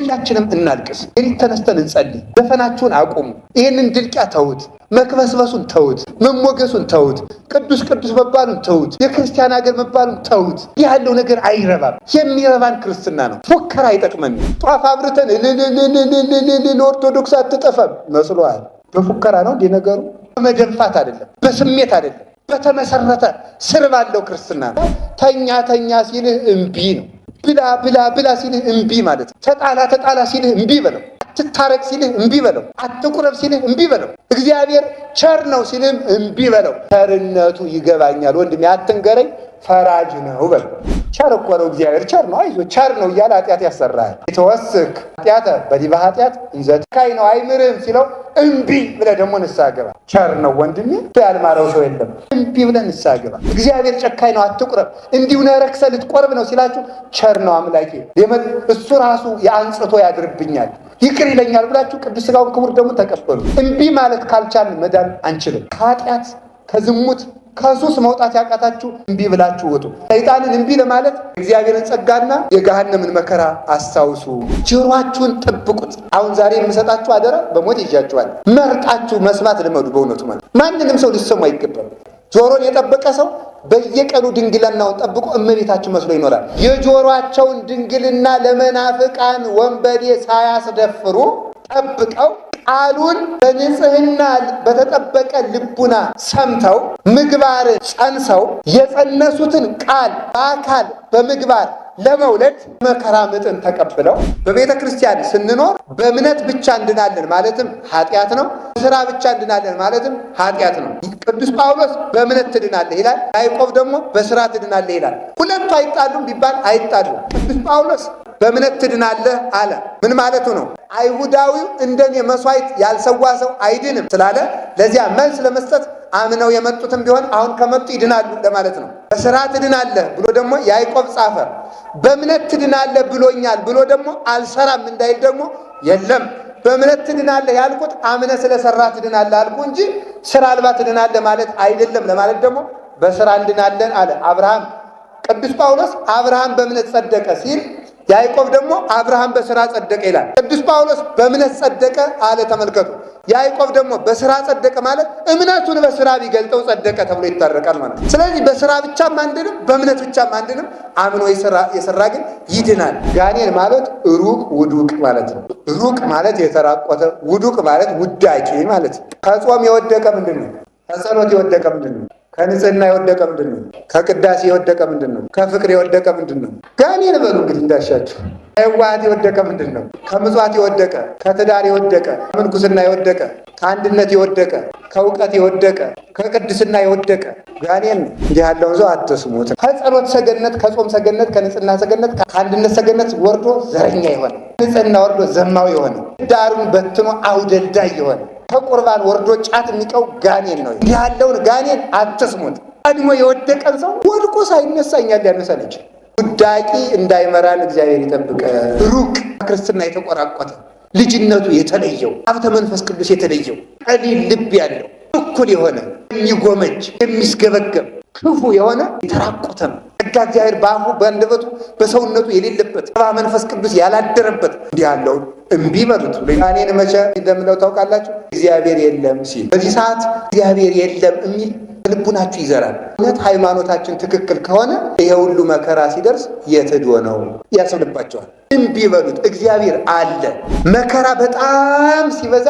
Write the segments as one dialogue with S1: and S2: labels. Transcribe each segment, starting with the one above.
S1: ሁላችንም እናልቅስ። ሌሊት ተነስተን እንጸልይ። ዘፈናችሁን አቁሙ። ይህንን ድልቂያ ተዉት። መክበስበሱን ተዉት። መሞገሱን ተዉት። ቅዱስ ቅዱስ መባሉን ተዉት። የክርስቲያን ሀገር መባሉን ተዉት። ይህ ያለው ነገር አይረባም። የሚረባን ክርስትና ነው። ፉከራ አይጠቅመንም። ጧፍ አብርተን እልልልልልልል ኦርቶዶክስ አትጠፋም መስሎሃል። በፉከራ ነው እንዲህ ነገሩ። በመደንፋት አይደለም፣ በስሜት አይደለም፣ በተመሰረተ ስር ባለው ክርስትና ነው። ተኛ ተኛ ሲልህ እምቢ ነው። ብላ ብላ ብላ ሲልህ እምቢ ማለት ነው። ተጣላ ተጣላ ሲልህ እምቢ በለው። አትታረቅ ሲልህ እምቢ በለው። አትቁረብ ሲልህ እምቢ በለው። እግዚአብሔር ቸር ነው ሲልህም እምቢ በለው። ቸርነቱ ይገባኛል ወንድሜ አትንገረኝ፣ ፈራጅ ነው በለው። ቸር እኮ ነው እግዚአብሔር፣ ቸር ነው፣ አይዞህ ቸር ነው እያለ ኃጢአት ያሰራሃል። የተወስክ ኃጢአተ በዲበ ኃጢአት እንዘ ጨካኝ ነው አይምርህም ሲለው እምቢ ብለህ ደግሞ ንስሐ ግባ። ቸር ነው ወንድሜ፣ ያልማረው ሰው የለም። እምቢ ብለህ ንስሐ ግባ። እግዚአብሔር ጨካኝ ነው አትቁረብ፣ እንዲሁ ነህ ረክሰህ ልትቆርብ ነው ሲላችሁ ቸር ነው አምላኬ፣ እሱ ራሱ የአንጽቶ ያድርብኛል ይቅር ይለኛል ብላችሁ ቅዱስ ሥጋውን ክቡር ደግሞ ተቀበሉ። እምቢ ማለት ካልቻልን መዳን አንችልም። ከኃጢአት ከዝሙት ከሱስ መውጣት ያቃታችሁ እምቢ ብላችሁ ውጡ። ሰይጣንን እምቢ ለማለት እግዚአብሔርን ጸጋና የገሃነምን መከራ አስታውሱ። ጆሮአችሁን ጠብቁት። አሁን ዛሬ የምሰጣችሁ አደራ በሞት ይዣችኋል። መርጣችሁ መስማት ልመዱ። በእውነቱ ማለት ማንንም ሰው ሊሰሙ አይገባም። ጆሮን የጠበቀ ሰው በየቀኑ ድንግልናውን ጠብቆ እመቤታችን መስሎ ይኖራል። የጆሮአቸውን ድንግልና ለመናፍቃን ወንበዴ ሳያስደፍሩ ጠብቀው ቃሉን በንጽህና በተጠበቀ ልቡና ሰምተው ምግባር ጸንሰው የጸነሱትን ቃል በአካል በምግባር ለመውለድ መከራ ምጥን ተቀብለው በቤተ ክርስቲያን ስንኖር በእምነት ብቻ እንድናለን ማለትም ኃጢአት ነው። ስራ ብቻ እንድናለን ማለትም ኃጢአት ነው። ቅዱስ ጳውሎስ በእምነት ትድናለህ ይላል። ያዕቆብ ደግሞ በስራ ትድናለህ ይላል። ሁለቱ አይጣሉም ቢባል አይጣሉም። ቅዱስ ጳውሎስ በእምነት ትድናለህ አለ። ምን ማለቱ ነው? አይሁዳዊው እንደኔ መስዋዕት ያልሰዋ ሰው አይድንም ስላለ ለዚያ መልስ ለመስጠት አምነው የመጡትም ቢሆን አሁን ከመጡ ይድናሉ ለማለት ነው። በስራ ትድናለህ ብሎ ደግሞ ያዕቆብ ጻፈ። በእምነት ትድናለህ ብሎኛል ብሎ ደግሞ አልሰራም እንዳይል ደግሞ የለም በእምነት ትድናለህ ያልኩት አምነ ስለሰራ ትድናለህ አልኩ እንጂ ስራ አልባ ትድናለህ ማለት አይደለም ለማለት ደግሞ በስራ እንድናለን አለ አብርሃም። ቅዱስ ጳውሎስ አብርሃም በእምነት ጸደቀ ሲል ያዕቆብ ደግሞ አብርሃም በስራ ጸደቀ ይላል። ቅዱስ ጳውሎስ በእምነት ጸደቀ አለ። ተመልከቱ። ያዕቆብ ደግሞ በስራ ጸደቀ ማለት እምነቱን በስራ ቢገልጠው ጸደቀ ተብሎ ይታረቃል ማለት ነው። ስለዚህ በስራ ብቻም አንድንም፣ በእምነት ብቻም አንድንም። አምኖ የሰራ ግን ይድናል። ጋኔን ማለት ሩቅ ውዱቅ ማለት ነው። ሩቅ ማለት የተራቆተ፣ ውዱቅ ማለት ውዳቂ ማለት ነው። ከጾም የወደቀ ምንድን ነው? ከጸሎት የወደቀ ምንድን ነው? ከንጽህና የወደቀ ምንድን ነው? ከቅዳሴ የወደቀ ምንድን ነው? ከፍቅር የወደቀ ምንድን ነው? ጋኔን በሉ እንግዲህ እንዳሻችሁ። ከየዋህት የወደቀ ምንድን ነው? ከምጽዋት የወደቀ፣ ከትዳር የወደቀ፣ ከምንኩስና የወደቀ፣ ከአንድነት የወደቀ፣ ከእውቀት የወደቀ፣ ከቅድስና የወደቀ ጋኔን። እንዲህ ያለውን ሰው አትስሙት። ከጸሎት ሰገነት፣ ከጾም ሰገነት፣ ከንጽህና ሰገነት፣ ከአንድነት ሰገነት ወርዶ ዘረኛ የሆነ፣ ንጽህና ወርዶ ዘማዊ የሆነ፣ ዳሩን በትኖ አውደልዳይ የሆነ፣ ከቁርባን ወርዶ ጫት የሚቀው ጋኔን ነው። እንዲህ ያለውን ጋኔን አትስሙት። ቀድሞ የወደቀን ሰው ወድቆ ሳይነሳ እኛን ሊያነሳን ይችላል። ውዳቂ እንዳይመራን እግዚአብሔር ይጠብቀ። ሩቅ ክርስትና የተቆራቆተ፣ ልጅነቱ የተለየው፣ ሀብተ መንፈስ ቅዱስ የተለየው፣ ቀሊል ልብ ያለው፣ እኩል የሆነ፣ የሚጎመጅ፣ የሚስገበገብ፣ ክፉ የሆነ፣ የተራቆተ ነው። ጸጋ እግዚአብሔር በአፉ በአንደበቱ በሰውነቱ የሌለበት፣ መንፈስ ቅዱስ ያላደረበት እንዲህ ያለውን እምቢ በሉት። ጋኔን መቼ እንደምለው ታውቃላችሁ? እግዚአብሔር የለም ሲል። በዚህ ሰዓት እግዚአብሔር የለም የሚል ልቡናችሁ ይዘራል። እውነት ሃይማኖታችን ትክክል ከሆነ ይሄ ሁሉ መከራ ሲደርስ የት ሄዶ ነው ያስብልባቸዋል። እምቢ በሉት። እግዚአብሔር አለ። መከራ በጣም ሲበዛ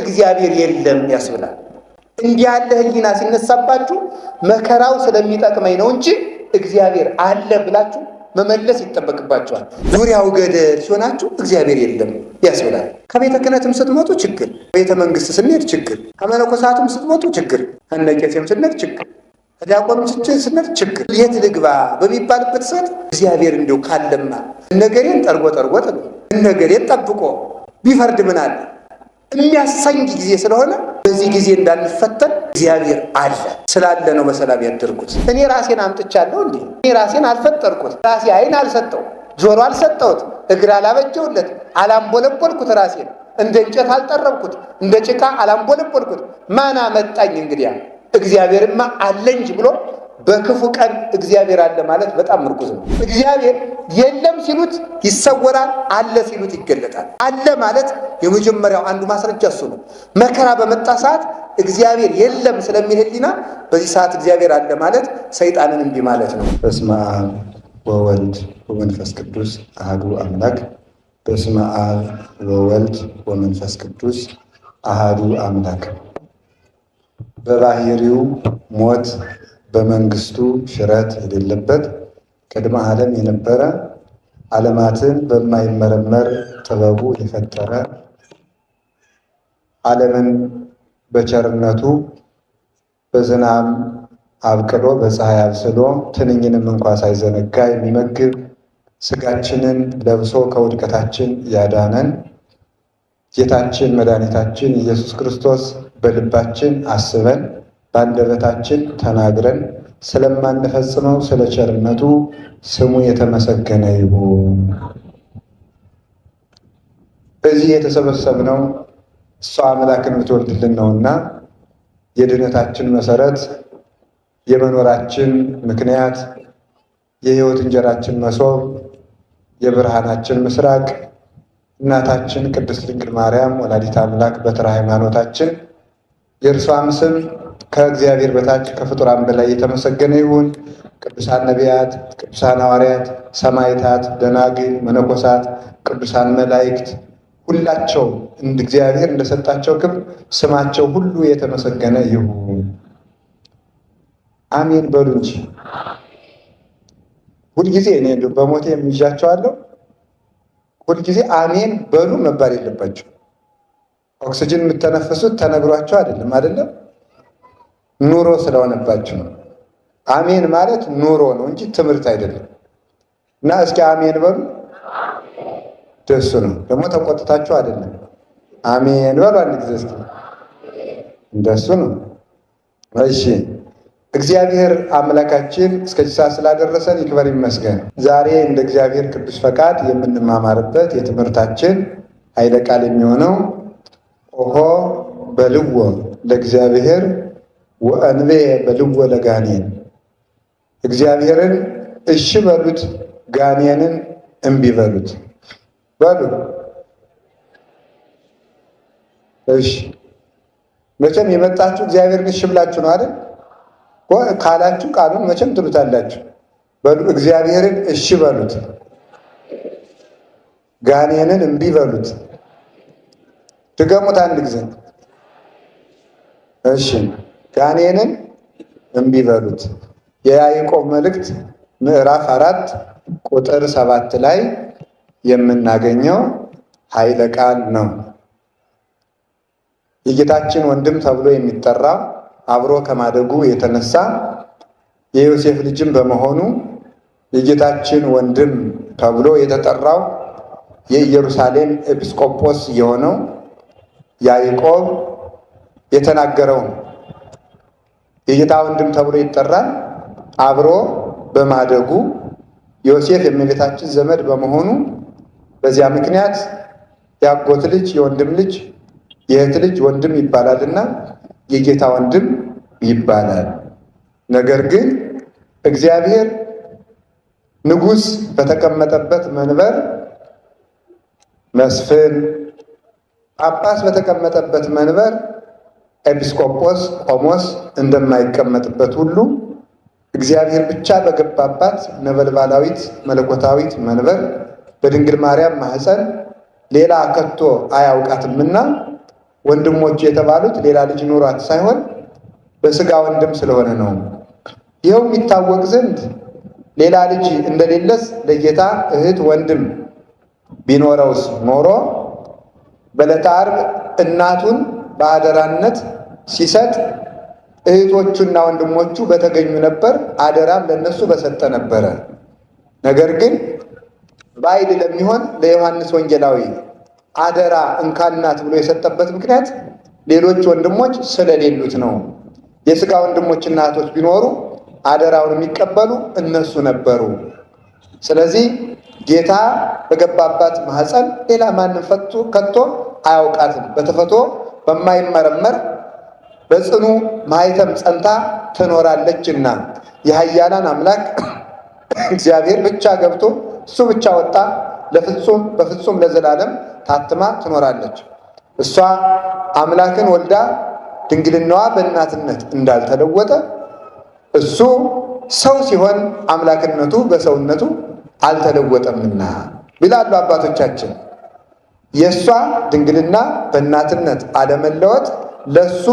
S1: እግዚአብሔር የለም ያስብላል። እንዲህ ያለ ሕሊና ሲነሳባችሁ መከራው ስለሚጠቅመኝ ነው እንጂ እግዚአብሔር አለ ብላችሁ መመለስ ይጠበቅባችኋል። ዙሪያው ገደል ሲሆናችሁ እግዚአብሔር የለም ያስብላል። ከቤተ ክህነትም ስትመጡ ችግር፣ ቤተ መንግስት ስንሄድ ችግር፣ ከመነኮሳቱም ስትመጡ ችግር፣ ከነቄሴም ስንሄድ ችግር፣ ከዲያቆኑም ስንሄድ ችግር። የት ልግባ በሚባልበት ሰዓት እግዚአብሔር እንዲሁ ካለማ ነገሬን ጠርጎ ጠርጎ ጥሎ ነገሬን ጠብቆ ቢፈርድ ምን አለ የሚያሰኝ ጊዜ ስለሆነ በዚህ ጊዜ እንዳንፈተን እግዚአብሔር አለ ስላለ ነው በሰላም ያደርጉት። እኔ ራሴን አምጥቻለሁ እንዴ? እኔ ራሴን አልፈጠርኩት። ራሴ ዓይን አልሰጠው፣ ጆሮ አልሰጠሁት፣ እግር አላበጀውለት፣ አላምቦለቦልኩት። ራሴን እንደ እንጨት አልጠረብኩት፣ እንደ ጭቃ አላምቦለቦልኩት። ማን አመጣኝ? እንግዲያ እግዚአብሔርማ አለ እንጂ ብሎ በክፉ ቀን እግዚአብሔር አለ ማለት በጣም ምርኩዝ ነው። እግዚአብሔር የለም ሲሉት ይሰወራል፣ አለ ሲሉት ይገለጣል። አለ ማለት የመጀመሪያው አንዱ ማስረጃ እሱ ነው። መከራ በመጣ ሰዓት እግዚአብሔር የለም ስለሚል ሕሊና በዚህ ሰዓት እግዚአብሔር አለ ማለት ሰይጣንን እምቢ ማለት ነው።
S2: በስመ አብ ወወልድ ወመንፈስ ቅዱስ አሐዱ አምላክ። በስመ አብ ወወልድ ወመንፈስ ቅዱስ አሐዱ አምላክ። በባህሪው ሞት በመንግስቱ ሽረት የሌለበት ቅድመ ዓለም የነበረ ዓለማትን በማይመረመር ጥበቡ የፈጠረ ዓለምን በቸርነቱ በዝናብ አብቅሎ በፀሐይ አብስሎ ትንኝንም እንኳ ሳይዘነጋ የሚመግብ ስጋችንን ለብሶ ከውድቀታችን ያዳነን ጌታችን መድኃኒታችን ኢየሱስ ክርስቶስ በልባችን አስበን በአንደበታችን ተናግረን ስለማንፈጽመው ስለ ቸርነቱ ስሙ የተመሰገነ ይሁን። እዚህ የተሰበሰብነው እሷ አምላክን የምትወልድልን ነውና የድነታችን መሰረት፣ የመኖራችን ምክንያት፣ የሕይወት እንጀራችን መሶብ፣ የብርሃናችን ምስራቅ እናታችን ቅድስት ድንግል ማርያም ወላዲተ አምላክ በትረ ሃይማኖታችን የእርሷም ስም ከእግዚአብሔር በታች ከፍጡራን በላይ የተመሰገነ ይሁን። ቅዱሳን ነቢያት፣ ቅዱሳን ሐዋርያት፣ ሰማዕታት፣ ደናግል፣ መነኮሳት፣ ቅዱሳን መላእክት ሁላቸው እንደ እግዚአብሔር እንደሰጣቸው ክብር ስማቸው ሁሉ የተመሰገነ ይሁን። አሜን በሉ እንጂ። ሁልጊዜ እኔ በሞቴ የሚይዣቸዋለሁ። ሁልጊዜ አሜን በሉ መባል የለባቸው። ኦክስጅን የምተነፍሱት ተነግሯቸው አይደለም፣ አይደለም ኑሮ ስለሆነባችሁ ነው። አሜን ማለት ኑሮ ነው እንጂ ትምህርት አይደለም። እና እስኪ አሜን በሉ። ደሱ ነው ደግሞ ተቆጥታችሁ አይደለም። አሜን በሉ አንድ ጊዜ እስኪ። እንደሱ ነው። እሺ፣ እግዚአብሔር አምላካችን እስከዚህ ሰዓት ስላደረሰን ይክበር ይመስገን። ዛሬ እንደ እግዚአብሔር ቅዱስ ፈቃድ የምንማማርበት የትምህርታችን ኃይለ ቃል የሚሆነው ኦሆ በልዎ ለእግዚአብሔር ወእንቤ በልዎ ለጋኔን፣ እግዚአብሔርን እሺ በሉት፣ ጋኔንን እምቢ በሉት። በሉ እሺ። መቼም የመጣችሁ እግዚአብሔርን እሺ ብላችሁ ነው አይደል? ካላችሁ ቃሉን መቼም ትሉታላችሁ። በሉ እግዚአብሔርን እሺ በሉት፣ ጋኔንን እምቢ በሉት። ድገሙት አንድ ጊዜ። እሺ፣ ጋኔንን እምቢ በሉት። የያዕቆብ መልእክት ምዕራፍ 4 ቁጥር 7 ላይ የምናገኘው ኃይለ ቃል ነው። የጌታችን ወንድም ተብሎ የሚጠራ አብሮ ከማደጉ የተነሳ የዮሴፍ ልጅም በመሆኑ የጌታችን ወንድም ተብሎ የተጠራው የኢየሩሳሌም ኤጲስቆጶስ የሆነው ያዕቆብ የተናገረው ነው። የጌታ ወንድም ተብሎ ይጠራል። አብሮ በማደጉ ዮሴፍ የእመቤታችን ዘመድ በመሆኑ በዚያ ምክንያት የአጎት ልጅ፣ የወንድም ልጅ፣ የእህት ልጅ ወንድም ይባላልና የጌታ ወንድም ይባላል። ነገር ግን እግዚአብሔር ንጉሥ በተቀመጠበት መንበር መስፍን፣ ጳጳስ በተቀመጠበት መንበር ኤጲስቆጶስ፣ ቆሞስ እንደማይቀመጥበት ሁሉ እግዚአብሔር ብቻ በገባባት ነበልባላዊት መለኮታዊት መንበር በድንግል ማርያም ማኅፀን ሌላ ከቶ አያውቃትምና ወንድሞቹ የተባሉት ሌላ ልጅ ኑሯት ሳይሆን በስጋ ወንድም ስለሆነ ነው። ይኸውም ይታወቅ ዘንድ ሌላ ልጅ እንደሌለስ ለጌታ እህት ወንድም ቢኖረውስ ኖሮ በዕለተ ዓርብ እናቱን በአደራነት ሲሰጥ እህቶቹና ወንድሞቹ በተገኙ ነበር፣ አደራም ለነሱ በሰጠ ነበረ። ነገር ግን ባዕድ ለሚሆን ለዮሐንስ ወንጌላዊ አደራ እንካናት ብሎ የሰጠበት ምክንያት ሌሎች ወንድሞች ስለሌሉት ነው። የስጋ ወንድሞችና እህቶች ቢኖሩ አደራውን የሚቀበሉ እነሱ ነበሩ። ስለዚህ ጌታ በገባባት ማኅፀን ሌላ ማንም ፈቶ ከቶ አያውቃትም። በተፈጥሮ በማይመረመር በጽኑ ማኅተም ጸንታ ትኖራለችና የኃያላን አምላክ እግዚአብሔር ብቻ ገብቶ እሱ ብቻ ወጣ ለፍጹም በፍጹም ለዘላለም ታትማ ትኖራለች። እሷ አምላክን ወልዳ ድንግልናዋ በእናትነት እንዳልተለወጠ እሱ ሰው ሲሆን አምላክነቱ በሰውነቱ አልተለወጠምና ይላሉ አባቶቻችን። የእሷ ድንግልና በእናትነት አለመለወጥ ለሱ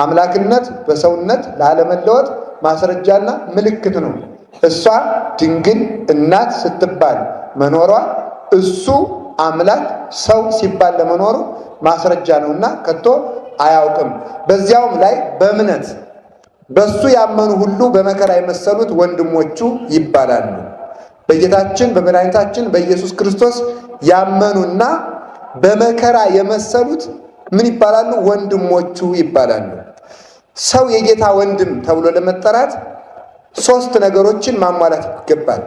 S2: አምላክነት በሰውነት ላለመለወጥ ማስረጃና ምልክት ነው። እሷ ድንግል እናት ስትባል መኖሯ እሱ አምላክ ሰው ሲባል ለመኖሩ ማስረጃ ነውና ከቶ አያውቅም። በዚያውም ላይ በእምነት በሱ ያመኑ ሁሉ በመከራ የመሰሉት ወንድሞቹ ይባላሉ። በጌታችን በመድኃኒታችን በኢየሱስ ክርስቶስ ያመኑና በመከራ የመሰሉት ምን ይባላሉ? ወንድሞቹ ይባላሉ። ሰው የጌታ ወንድም ተብሎ ለመጠራት ሶስት ነገሮችን ማሟላት ይገባል።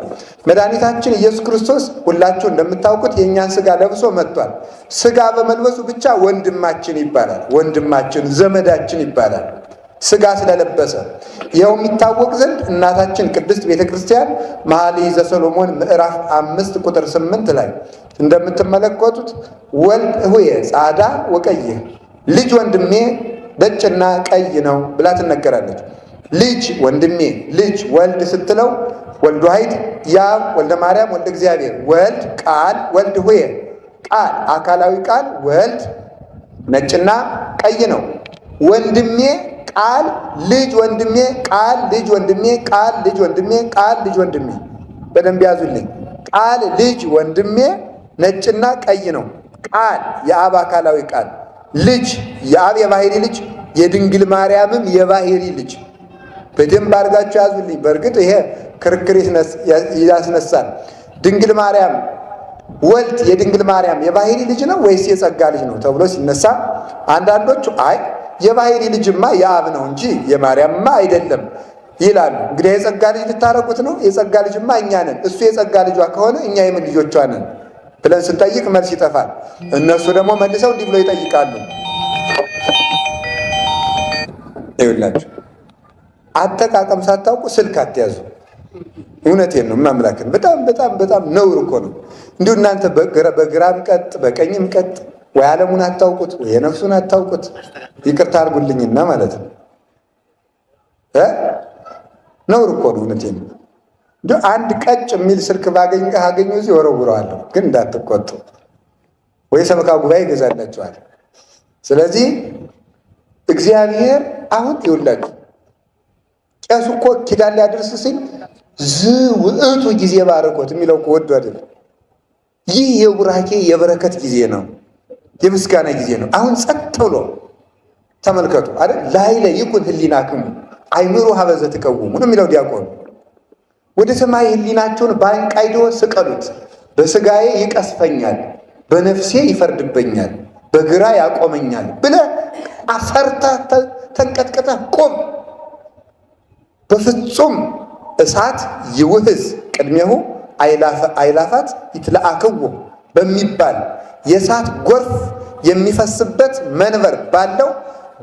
S2: መድኃኒታችን ኢየሱስ ክርስቶስ ሁላችሁ እንደምታውቁት የእኛን ስጋ ለብሶ መጥቷል። ስጋ በመልበሱ ብቻ ወንድማችን ይባላል። ወንድማችን ዘመዳችን ይባላል። ስጋ ስለለበሰ ይኸው የሚታወቅ ዘንድ እናታችን ቅድስት ቤተ ክርስቲያን መኃልየ ዘሰሎሞን ምዕራፍ 5 ቁጥር 8 ላይ እንደምትመለከቱት "ወልድ እሁየ ጻዕዳ ወቀይሕ፣ ልጅ ወንድሜ ነጭና ቀይ ነው" ብላ ትነገራለች። ልጅ ወንድሜ፣ ልጅ ወልድ ስትለው ወልድ ዋሕድ ያብ ወልደ ማርያም ወልደ እግዚአብሔር ወልድ ቃል ወልድ እሁየ ቃል አካላዊ ቃል ወልድ ነጭና ቀይ ነው። ወንድሜ ቃል ልጅ ወንድሜ ቃል ልጅ ወንድሜ ቃል ልጅ ወንድሜ ቃል ልጅ ወንድሜ፣ በደንብ ያዙልኝ። ቃል ልጅ ወንድሜ ነጭና ቀይ ነው። ቃል የአብ አካላዊ ቃል፣ ልጅ የአብ የባህሪ ልጅ፣ የድንግል ማርያምም የባህሪ ልጅ። በደንብ አድርጋችሁ ያዙልኝ። በእርግጥ ይሄ ክርክር ያስነሳል። ድንግል ማርያም ወልድ የድንግል ማርያም የባህሪ ልጅ ነው ወይስ የጸጋ ልጅ ነው ተብሎ ሲነሳ አንዳንዶቹ አይ የባህሪ ልጅማ የአብ ነው እንጂ የማርያምማ አይደለም ይላሉ። እንግዲህ የጸጋ ልጅ ልታረጉት ነው? የጸጋ ልጅማ እኛ ነን። እሱ የጸጋ ልጇ ከሆነ እኛ የምን ልጆቿ ነን ብለን ስንጠይቅ መልስ ይጠፋል። እነሱ ደግሞ መልሰው እንዲህ ብለው ይጠይቃሉ። ይኸውላችሁ፣ አጠቃቀም ሳታውቁ ስልክ አትያዙ። እውነቴን ነው። ማምላክን በጣም በጣም በጣም ነውር እኮ ነው። እንዲሁ እናንተ በግራም ቀጥ በቀኝም ቀጥ፣ ወይ ዓለሙን አታውቁት ወይ የነፍሱን አታውቁት። ይቅርታ አድርጉልኝና ማለት ነው፣ ነውር እኮ ነው። እውነቴን ነው። እንዲሁ አንድ ቀጭ የሚል ስልክ ባገኝ ካገኘሁ እዚህ ወረውረዋለሁ፣ ግን እንዳትቆጡ፣ ወይ ሰበካ ጉባኤ ይገዛላችኋል። ስለዚህ እግዚአብሔር አሁን ይውላችሁ፣ ቄሱ እኮ ኪዳን ሊያደርስ ሲል "ዝውእቱ ጊዜ ባርኮት" የሚለው እኮ ወዶ አይደለም። ይህ የቡራኬ የበረከት ጊዜ ነው፣ የምስጋና ጊዜ ነው። አሁን ጸጥ ብሎ ተመልከቱ አይደል? "ላዕለ ይኩን ህሊናክሙ አእምሩ ኀበ ዘትቀውሙ" ነው የሚለው ዲያቆኑ። ወደ ሰማይ ህሊናቸውን በአንቃይዶ ስቀሉት። በስጋዬ ይቀስፈኛል፣ በነፍሴ ይፈርድበኛል፣ በግራ ያቆመኛል ብለህ አፈርተህ ተንቀጥቅጠህ ቁም። በፍጹም እሳት ይውህዝ ቅድሜሁ አእላፋት ይትለአክዎ በሚባል የእሳት ጎርፍ የሚፈስበት መንበር ባለው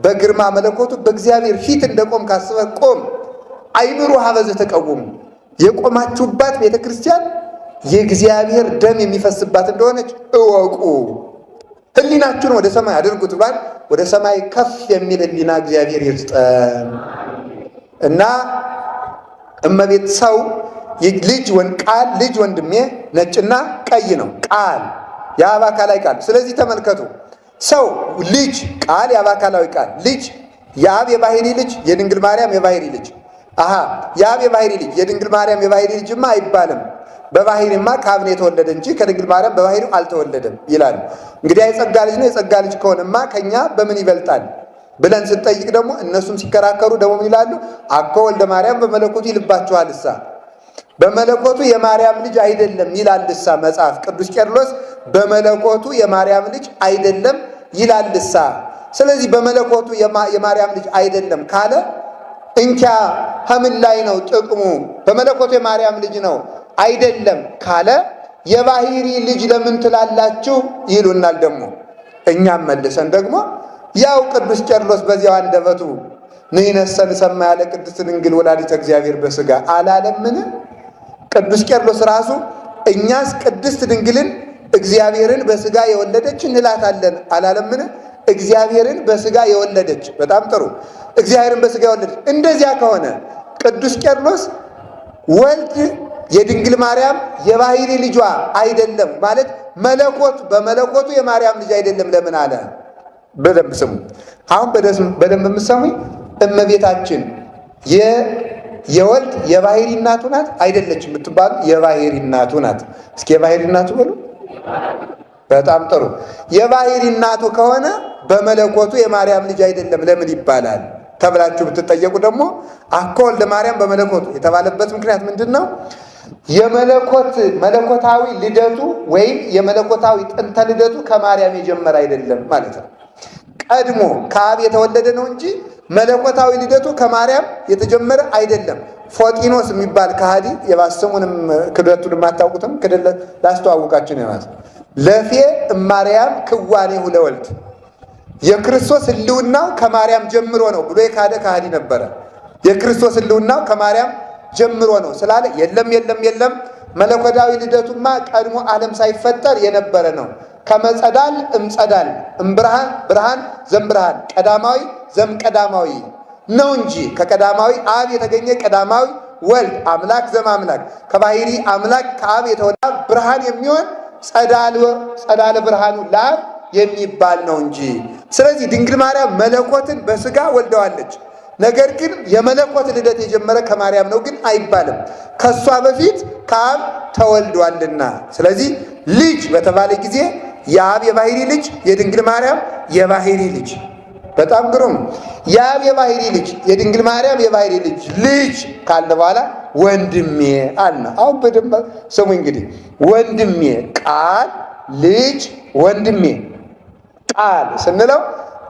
S2: በግርማ መለኮቱ በእግዚአብሔር ፊት እንደቆም ካስበህ ቆም። አእምሩ ኀበ ዘትቀውሙ፣ የቆማችሁባት ቤተ ክርስቲያን የእግዚአብሔር ደም የሚፈስባት እንደሆነች እወቁ። ህሊናችሁን ወደ ሰማይ አድርጉት ብሏል። ወደ ሰማይ ከፍ የሚል ህሊና እግዚአብሔር ይስጠን እና እመቤት ሰው ልጅ ቃል ልጅ ወንድሜ ነጭና ቀይ ነው። ቃል የአብ አካላዊ ቃል። ስለዚህ ተመልከቱ፣ ሰው ልጅ ቃል የአብ አካላዊ ቃል ልጅ የአብ የባህሪ ልጅ፣ የድንግል ማርያም የባህሪ ልጅ። አሃ፣ የአብ የባህሪ ልጅ የድንግል ማርያም የባህሪ ልጅማ አይባልም። በባህሪማ ከአብ ነው የተወለደ እንጂ ከድንግል ማርያም በባህሪው አልተወለደም ይላሉ። እንግዲህ የጸጋ ልጅ ነው። የጸጋ ልጅ ከሆነማ ከኛ በምን ይበልጣል ብለን ስንጠይቅ ደግሞ እነሱም ሲከራከሩ ደግሞ ምን ይላሉ? አኮ ወልደ ማርያም በመለኮቱ ይልባችኋልሳ፣ በመለኮቱ የማርያም ልጅ አይደለም ይላልሳ መጽሐፍ ቅዱስ ቄርሎስ፣ በመለኮቱ የማርያም ልጅ አይደለም ይላልሳ። ስለዚህ በመለኮቱ የማርያም ልጅ አይደለም ካለ እንኪያ ከምን ላይ ነው ጥቅሙ? በመለኮቱ የማርያም ልጅ ነው አይደለም ካለ የባህሪ ልጅ ለምን ትላላችሁ ይሉናል። ደግሞ እኛም መልሰን ደግሞ ያው ቅዱስ ቄርሎስ በዚያው አንደበቱ ንሕነሰ ንሰማ ያለ ቅድስት ድንግል ወላዲተ እግዚአብሔር በሥጋ አላለምን? ቅዱስ ቄርሎስ ራሱ እኛስ ቅድስት ድንግልን እግዚአብሔርን በሥጋ የወለደች እንላታለን አላለምን? እግዚአብሔርን በሥጋ የወለደች። በጣም ጥሩ። እግዚአብሔርን በሥጋ የወለደች። እንደዚያ ከሆነ ቅዱስ ቄርሎስ ወልድ የድንግል ማርያም የባህሪ ልጇ አይደለም ማለት መለኮቱ በመለኮቱ የማርያም ልጅ አይደለም ለምን አለ? በደንብ ስሙ። አሁን በደንብ የምትሰሙኝ እመቤታችን የወልድ የባህሪ እናቱ ናት አይደለችም ብትባሉ የባህሪ እናቱ ናት። እስኪ የባህሪ እናቱ በሉ። በጣም ጥሩ። የባህሪ እናቱ ከሆነ በመለኮቱ የማርያም ልጅ አይደለም ለምን ይባላል ተብላችሁ ብትጠየቁ ደግሞ አኮ ወልደ ማርያም በመለኮቱ የተባለበት ምክንያት ምንድን ነው? የመለኮት መለኮታዊ ልደቱ ወይም የመለኮታዊ ጥንተ ልደቱ ከማርያም የጀመረ አይደለም ማለት ነው። ቀድሞ ከአብ የተወለደ ነው እንጂ መለኮታዊ ልደቱ ከማርያም የተጀመረ አይደለም። ፎጢኖስ የሚባል ከሃዲ የባሰሙንም ክደቱን የማታውቁትም ክደት ላስተዋውቃችሁ ነው። የባሰ ለፌ እማርያም ክዋኔሁ ለወልድ የክርስቶስ ሕልውናው ከማርያም ጀምሮ ነው ብሎ የካደ ከሃዲ ነበረ። የክርስቶስ ሕልውናው ከማርያም ጀምሮ ነው ስላለ የለም የለም የለም፣ መለኮታዊ ልደቱማ ቀድሞ ዓለም ሳይፈጠር የነበረ ነው። ከመጸዳል እምጸዳል እምብርሃን ብርሃን ዘምብርሃን ቀዳማዊ ዘምቀዳማዊ ነው እንጂ ከቀዳማዊ አብ የተገኘ ቀዳማዊ ወልድ አምላክ ዘማምላክ ከባህሪ አምላክ ከአብ የተወለደ ብርሃን የሚሆን ጸዳለ ብርሃኑ ለአብ የሚባል ነው እንጂ። ስለዚህ ድንግል ማርያም መለኮትን በስጋ ወልደዋለች። ነገር ግን የመለኮት ልደት የጀመረ ከማርያም ነው ግን አይባልም። ከሷ በፊት ከአብ ተወልዷልና። ስለዚህ ልጅ በተባለ ጊዜ የአብ የባህሪ ልጅ፣ የድንግል ማርያም የባህሪ ልጅ። በጣም ግሩም። የአብ የባህሪ ልጅ፣ የድንግል ማርያም የባህሪ ልጅ ልጅ ካለ በኋላ ወንድሜ አልና። አሁን በደንብ ስሙ እንግዲህ ወንድሜ ቃል ልጅ ወንድሜ ቃል ስንለው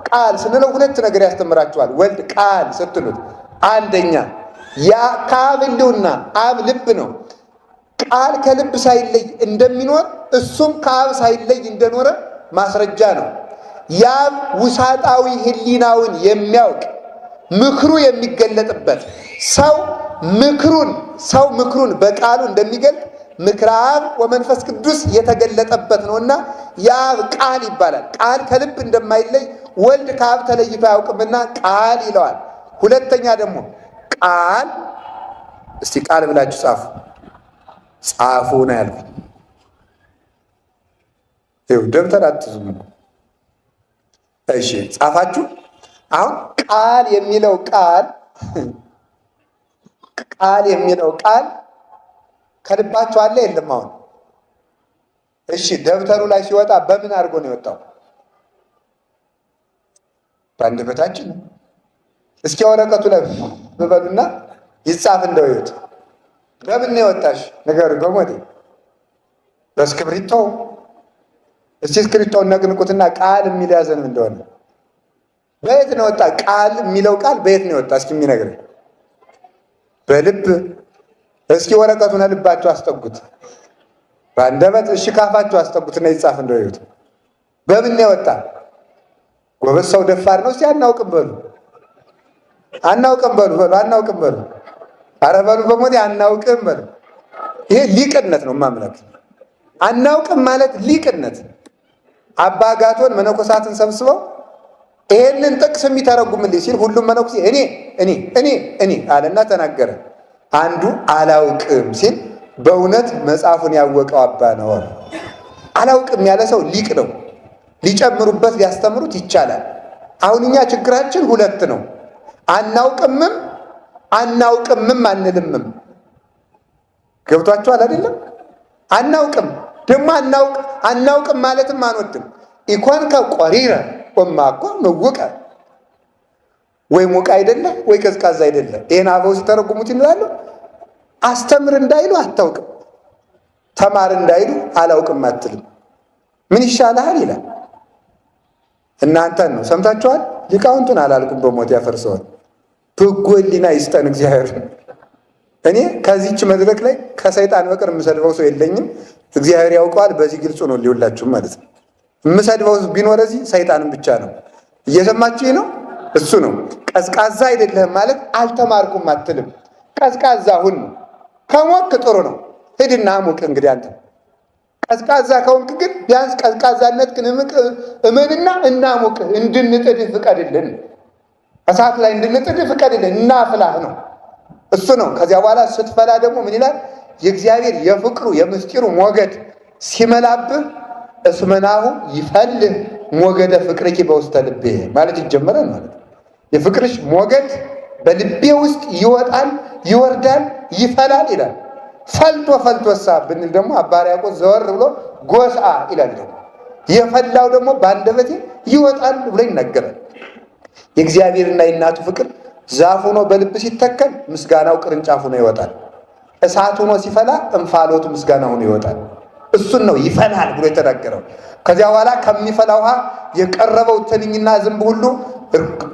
S2: ቃል ስንለው ሁለት ነገር ያስተምራችኋል። ወልድ ቃል ስትሉት አንደኛ ከአብ ሕልውና አብ ልብ ነው። ቃል ከልብ ሳይለይ እንደሚኖር እሱም ከአብ ሳይለይ እንደኖረ ማስረጃ ነው። የአብ ውሳጣዊ ሕሊናውን የሚያውቅ ምክሩ የሚገለጥበት ሰው ምክሩን ሰው ምክሩን በቃሉ እንደሚገልጥ ምክረ አብ ወመንፈስ ቅዱስ የተገለጠበት ነውና የአብ ቃል ይባላል። ቃል ከልብ እንደማይለይ ወልድ ከአብ ተለይቶ አያውቅምና ቃል ይለዋል። ሁለተኛ ደግሞ ቃል እስቲ ቃል ብላችሁ ጻፉ። ጻፉ ነው ያልኩት። ይኸው ደብተር አትይዙም እኮ። እሺ ጻፋችሁ። አሁን ቃል የሚለው ቃል ቃል የሚለው ቃል ከልባችሁ አለ የለም? አሁን እሺ፣ ደብተሩ ላይ ሲወጣ በምን አድርጎ ነው የወጣው? በአንደበታችን። እስኪ ወረቀቱ ላይ በበሉና ይጻፍ እንደው ይሁት። በምን ነው የወጣሽ? ንገሩ። በሞቴ በእስክሪብቶ። እስቲ እስክሪብቶውን ነቅንቁትና ቃል የሚል ያዘን እንደሆነ በየት ነው ወጣ? ቃል የሚለው ቃል በየት ነው የወጣ? እስኪ የሚነግረኝ በልብ። እስኪ ወረቀቱን ልባችሁ አስጠጉት፣ በአንደበት። እሺ ካፋችሁ አስጠጉትና ይጻፍ እንደው ይሁት። በምን ነው የወጣ? ጎበዝ ሰው ደፋር ነው። እስቲ አናውቅም በሉ፣ አናውቅም በሉ፣ በሉ አናውቅም በሉ፣ ኧረ በሉ በሞቴ አናውቅም በሉ። ይሄ ሊቅነት ነው። ማምለክ አናውቅም ማለት ሊቅነት። አባ ጋቶን መነኮሳትን ሰብስበው ይሄንን ጥቅስ የሚተረጉምልኝ ሲል ሁሉም መነኩሴ እኔ እኔ እኔ እኔ አለና ተናገረ። አንዱ አላውቅም ሲል በእውነት መጽሐፉን ያወቀው አባ ነው። አላውቅም ያለ ሰው ሊቅ ነው። ሊጨምሩበት ሊያስተምሩት ይቻላል። አሁን እኛ ችግራችን ሁለት ነው። አናውቅምም አናውቅምም አንልምም። ገብቷችኋል አይደለም? አናውቅም ደግሞ አናውቅም ማለትም አንወድም። ኢኮንከ ቆሪረ ወማኮ ምውቀ፣ ወይ ሙቅ አይደለ ወይ ቀዝቃዛ አይደለ። ይሄን አበው ሲተረጉሙት ይላሉ። አስተምር እንዳይሉ አታውቅም፣ ተማር እንዳይሉ አላውቅም አትልም። ምን ይሻልሃል ይላል። እናንተን ነው ሰምታችኋል። ሊቃውንቱን አላልኩም፣ በሞት ያፈርሰዋል። በጎ ሕሊና ይስጠን እግዚአብሔር። እኔ ከዚች መድረክ ላይ ከሰይጣን በቀር የምሰድበው ሰው የለኝም። እግዚአብሔር ያውቀዋል። በዚህ ግልጹ ነው ሊውላችሁም ማለት ነው። የምሰድበው ቢኖር እዚህ ሰይጣንን ብቻ ነው። እየሰማችሁ ነው። እሱ ነው ቀዝቃዛ አይደለህም ማለት አልተማርኩም አትልም። ቀዝቃዛ ሁን ነው። ከሞክ ጥሩ ነው፣ ሂድና ሙቅ። እንግዲህ አንተ ቀዝቃዛ ከሆንክ ግን ቢያንስ ቀዝቃዛነት ግን እመንና እናሙቅህ፣ እንድንጥድህ ፍቀድልን፣ እሳት ላይ እንድንጥድህ ፍቀድልን፣ እናፍላህ ነው እሱ ነው። ከዚያ በኋላ ስትፈላ ደግሞ ምን ይላል? የእግዚአብሔር የፍቅሩ የምስጢሩ ሞገድ ሲመላብህ እስመናሁ ይፈልህ ሞገደ ፍቅርኪ በውስተ ልቤ ማለት ይጀመራል ማለት ነው። የፍቅርሽ ሞገድ በልቤ ውስጥ ይወጣል፣ ይወርዳል፣ ይፈላል ይላል። ፈልቶ ፈልቶሳ ብንል ደግሞ አባ ሕርያቆስ ዘወር ብሎ ጎስአ ይላል። ደግሞ የፈላው ደግሞ በአንደበቴ ይወጣል ብሎ ይናገራል። የእግዚአብሔርና የእናቱ ፍቅር ዛፍ ሆኖ በልብ ሲተከል ምስጋናው ቅርንጫፍ ሆኖ ይወጣል። እሳት ሆኖ ሲፈላ እንፋሎቱ ምስጋና ሆኖ ይወጣል። እሱን ነው ይፈላል ብሎ የተናገረው። ከዚያ በኋላ ከሚፈላ ውሃ የቀረበው ትንኝና ዝንብ ሁሉ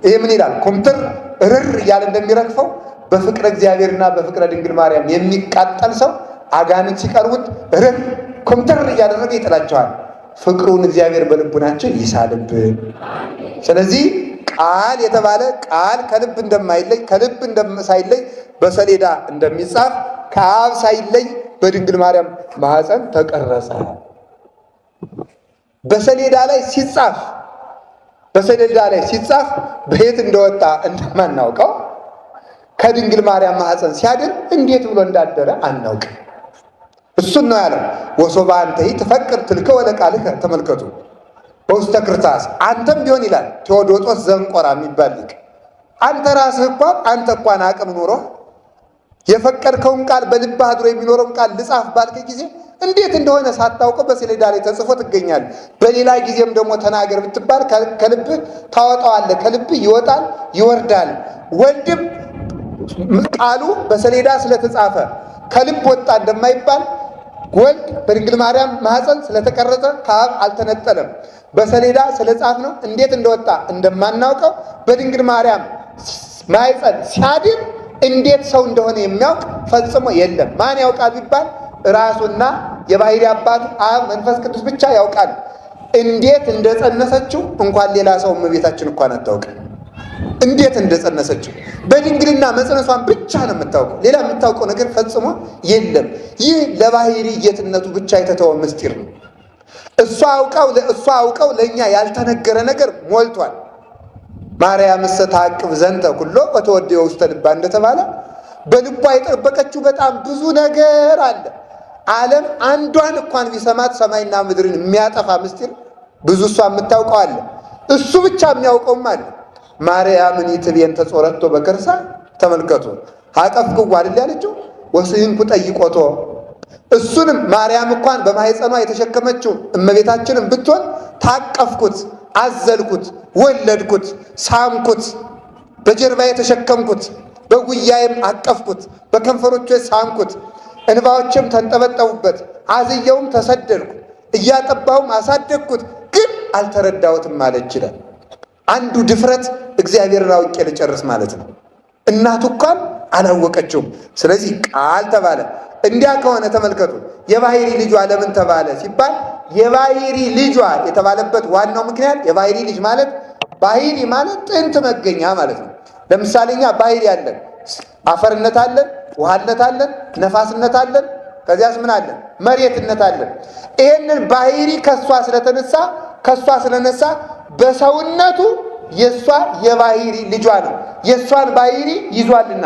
S2: ይህ ምን ይላል? ኩምትር እርር እያለ እንደሚረግፈው በፍቅረ እግዚአብሔርና በፍቅረ ድንግል ማርያም የሚቃጠል ሰው አጋንንት ሲቀርቡት እርር ኩምትር እያደረገ ይጥላቸዋል። ፍቅሩን እግዚአብሔር በልቡናቸው ይሳልብን። ስለዚህ ቃል የተባለ ቃል ከልብ እንደማይለይ ከልብ ሳይለይ በሰሌዳ እንደሚጻፍ ከአብ ሳይለይ በድንግል ማርያም ማኅፀን ተቀረጸ። በሰሌዳ ላይ ሲጻፍ በሰሌዳ ላይ ሲጻፍ በየት እንደወጣ እንደማናውቀው ከድንግል ማርያም ማኅፀን ሲያድር እንዴት ብሎ እንዳደረ አናውቅም። እሱን ነው ያለው። ወሶበ አንተሂ ትፈቅር ትልከ ወለቃልከ። ተመልከቱ በውስተ ክርታስ አንተም ቢሆን ይላል ቴዎዶጦስ ዘንቆራ የሚባል ሊቅ፣ አንተ ራስህ እንኳን አንተ እንኳን አቅም ኖሮ የፈቀድከውን ቃል በልብህ አድሮ የሚኖረውን ቃል ልጻፍ ባልክ ጊዜ እንዴት እንደሆነ ሳታውቀው በሰሌዳ ላይ ተጽፎ ትገኛለህ። በሌላ ጊዜም ደግሞ ተናገር ብትባል ከልብህ ታወጣዋለህ። ከልብህ ይወጣል ይወርዳል። ወልድም ቃሉ በሰሌዳ ስለተጻፈ ከልብ ወጣ እንደማይባል ወልድ በድንግል ማርያም ማኅፀን ስለተቀረጸ ከአብ አልተነጠለም። በሰሌዳ ስለጻፍ ነው እንዴት እንደወጣ እንደማናውቀው በድንግል ማርያም ማኅፀን ሲያድር እንዴት ሰው እንደሆነ የሚያውቅ ፈጽሞ የለም። ማን ያውቃል ቢባል ራሱና የባሕሪ አባቱ አብ መንፈስ ቅዱስ ብቻ ያውቃል። እንዴት እንደጸነሰችው እንኳን ሌላ ሰው እመቤታችን እንኳን አታውቅም። እንዴት እንደጸነሰችው በድንግልና መጽነሷን ብቻ ነው የምታውቀው። ሌላ የምታውቀው ነገር ፈጽሞ የለም። ይህ ለባሕሪ ጌትነቱ ብቻ የተተወ ምስጢር ነው። እሷ አውቀው ለእኛ ያልተነገረ ነገር ሞልቷል። ማርያምሰ ታዕቅብ ዘንተ ኩሎ ወተወድዮ ውስተ ልባ እንደተባለ በልቧ የጠበቀችው በጣም ብዙ ነገር አለ። ዓለም አንዷን እንኳን ቢሰማት ሰማይና ምድርን የሚያጠፋ ምስጢር ብዙ እሷ የምታውቀው አለ። እሱ ብቻ የሚያውቀውም አለ። ማርያምን ይትቤን ተጾረቶ በከርሳ ተመልከቱ። አቀፍክዋ አይደል ያለችው ወስንኩ ጠይቆቶ እሱንም ማርያም እንኳን በማህፀኗ የተሸከመችው እመቤታችንም ብትሆን ታቀፍኩት፣ አዘልኩት፣ ወለድኩት፣ ሳምኩት፣ በጀርባዬ የተሸከምኩት፣ በጉያዬም አቀፍኩት፣ በከንፈሮቼ ሳምኩት፣ እንባዎችም ተንጠበጠቡበት፣ አዝየውም ተሰደድኩ፣ እያጠባውም አሳደግኩት፣ ግን አልተረዳሁትም አለች ይላል። አንዱ ድፍረት እግዚአብሔርን አውቄ ልጨርስ ማለት ነው። እናቱ እንኳን አላወቀችውም። ስለዚህ ቃል ተባለ። እንዲያ ከሆነ ተመልከቱ፣ የባሕሪ ልጇ ለምን ተባለ ሲባል የባሕሪ ልጇ የተባለበት ዋናው ምክንያት የባሕሪ ልጅ ማለት ባሕሪ ማለት ጥንት መገኛ ማለት ነው። ለምሳሌ እኛ ባሕሪ አለን፣ አፈርነት አለን፣ ውሃነት አለን፣ ነፋስነት አለን፣ ከዚያስ ምን አለን? መሬትነት አለን። ይሄንን ባሕሪ ከእሷ ስለተነሳ ከእሷ ስለነሳ በሰውነቱ የእሷ የባሕሪ ልጇ ነው። የእሷን ባሕሪ ይዟልና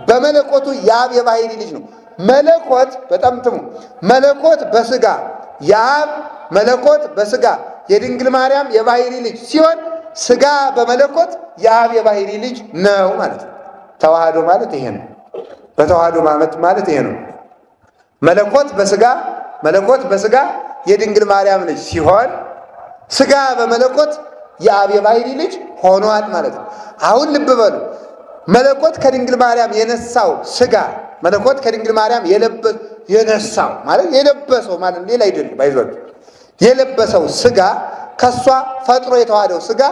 S2: በመለኮቱ የአብ የባሕሪ ልጅ ነው። መለኮት በጣም ትሙ መለኮት በስጋ የአብ መለኮት በስጋ የድንግል ማርያም የባሕሪ ልጅ ሲሆን ስጋ በመለኮት የአብ የባሕሪ ልጅ ነው ማለት ነው። ተዋህዶ ማለት ይሄ ነው። በተዋህዶ ማለት ይሄ ነው። መለኮት በስጋ መለኮት በስጋ የድንግል ማርያም ልጅ ሲሆን ስጋ በመለኮት የአብ የባሕሪ ልጅ ሆኗል ማለት ነው። አሁን ልብ በሉ። መለኮት ከድንግል ማርያም የነሳው ስጋ መለኮት ከድንግል ማርያም የነሳው ማለት የለበሰው ማለት ሌላ አይደለም። አይዟችሁ የለበሰው ስጋ ከሷ ፈጥሮ የተዋህደው ስጋ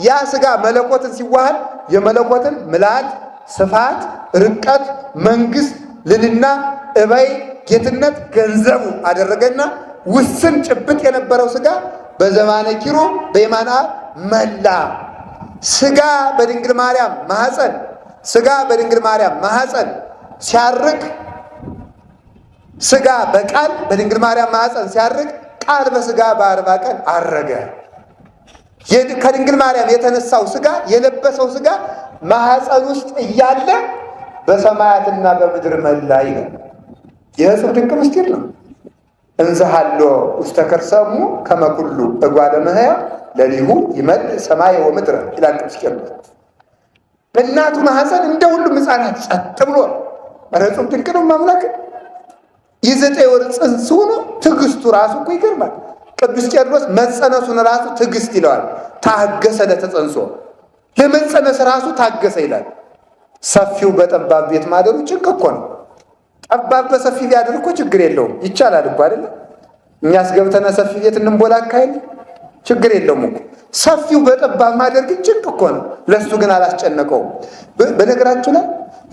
S2: ያ ስጋ መለኮትን ሲዋሃድ የመለኮትን ምልአት፣ ስፋት፣ ርቀት፣ መንግስት፣ ልልና፣ እበይ፣ ጌትነት ገንዘቡ አደረገና ውስን ጭብጥ የነበረው ስጋ በዘማነ ኪሩብ በየማነ አብ መላ። ስጋ በድንግል ማርያም ማኅፀን ስጋ በድንግል ማርያም ማኅፀን ሲያርግ ስጋ በቃል በድንግል ማርያም ማኅፀን ሲያርግ ቃል በስጋ በ40 ቀን አረገ። ከድንግል ማርያም የተነሳው ስጋ የለበሰው ስጋ ማኅፀን ውስጥ እያለ በሰማያትና በምድር መላ ይላል። የሕጹብ ድንቅ ምስጢር ነው። እንዘሃሎ ውስተ ከርሰ እሙ ከመ ኩሉ እጓለ እመሕያው ለሊሁ ይመልእ ሰማየ ወምድረ ይላል ቅዱስ ቄርሎስ። በእናቱ ማኅፀን እንደ ሁሉም ሕፃናት ጸጥ ብሎ ኧረ ዕጹብ ድንቅ ነው። ማምላክ የ9 ወር ጽንስ ሆኖ ትዕግስቱ ራሱ እኮ ይገርማል። ቅዱስ ቄርሎስ መጸነሱን ራሱ ትዕግስት ይለዋል። ታገሰ ለተጸንሶ፣ ለመጸነስ ራሱ ታገሰ ይላል። ሰፊው በጠባብ ቤት ማደሩ ጭንቅ እኮ ነው። ጠባብ በሰፊ ቢያድር እኮ ችግር የለውም፣ ይቻላል እኮ አይደለም? እኛስ ገብተን ሰፊ ቤት እንንቦላካ አይደል? ችግር የለውም እኮ። ሰፊው በጠባብ ማደር ግን ጭንቅ እኮ ነው። ለሱ ግን አላስጨነቀውም። በነገራችሁ ላይ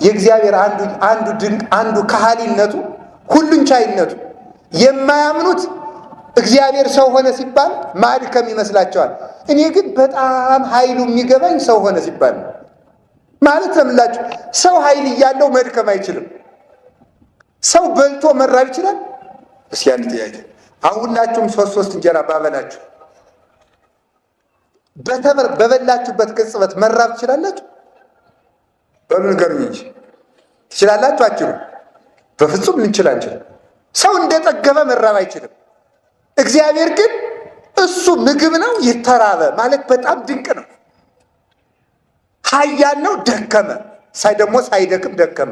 S2: የእግዚአብሔር አንዱ ድንቅ አንዱ ከሃሊነቱ ሁሉን ቻይነቱ የማያምኑት እግዚአብሔር ሰው ሆነ ሲባል ማድከም ይመስላቸዋል። እኔ ግን በጣም ኃይሉ የሚገባኝ ሰው ሆነ ሲባል ነው። ማለት ለምላችሁ ሰው ኃይል እያለው መድከም አይችልም። ሰው በልቶ መራብ ይችላል? እስኪ አንድ ጥያቄ፣ አሁን ሁላችሁም ሶስት ሶስት እንጀራ ባበላችሁ በበላችሁበት ቅጽበት መራብ ትችላላችሁ? በሉ ንገሩኝ እንጂ ትችላላችሁ? አትችሉም? በፍጹም ልንችል አንችልም። ሰው እንደጠገበ መራብ አይችልም። እግዚአብሔር ግን እሱ ምግብ ነው የተራበ ማለት በጣም ድንቅ ነው። ኃያል ነው ደከመ፣ ሳይ ደግሞ ሳይደክም ደከመ።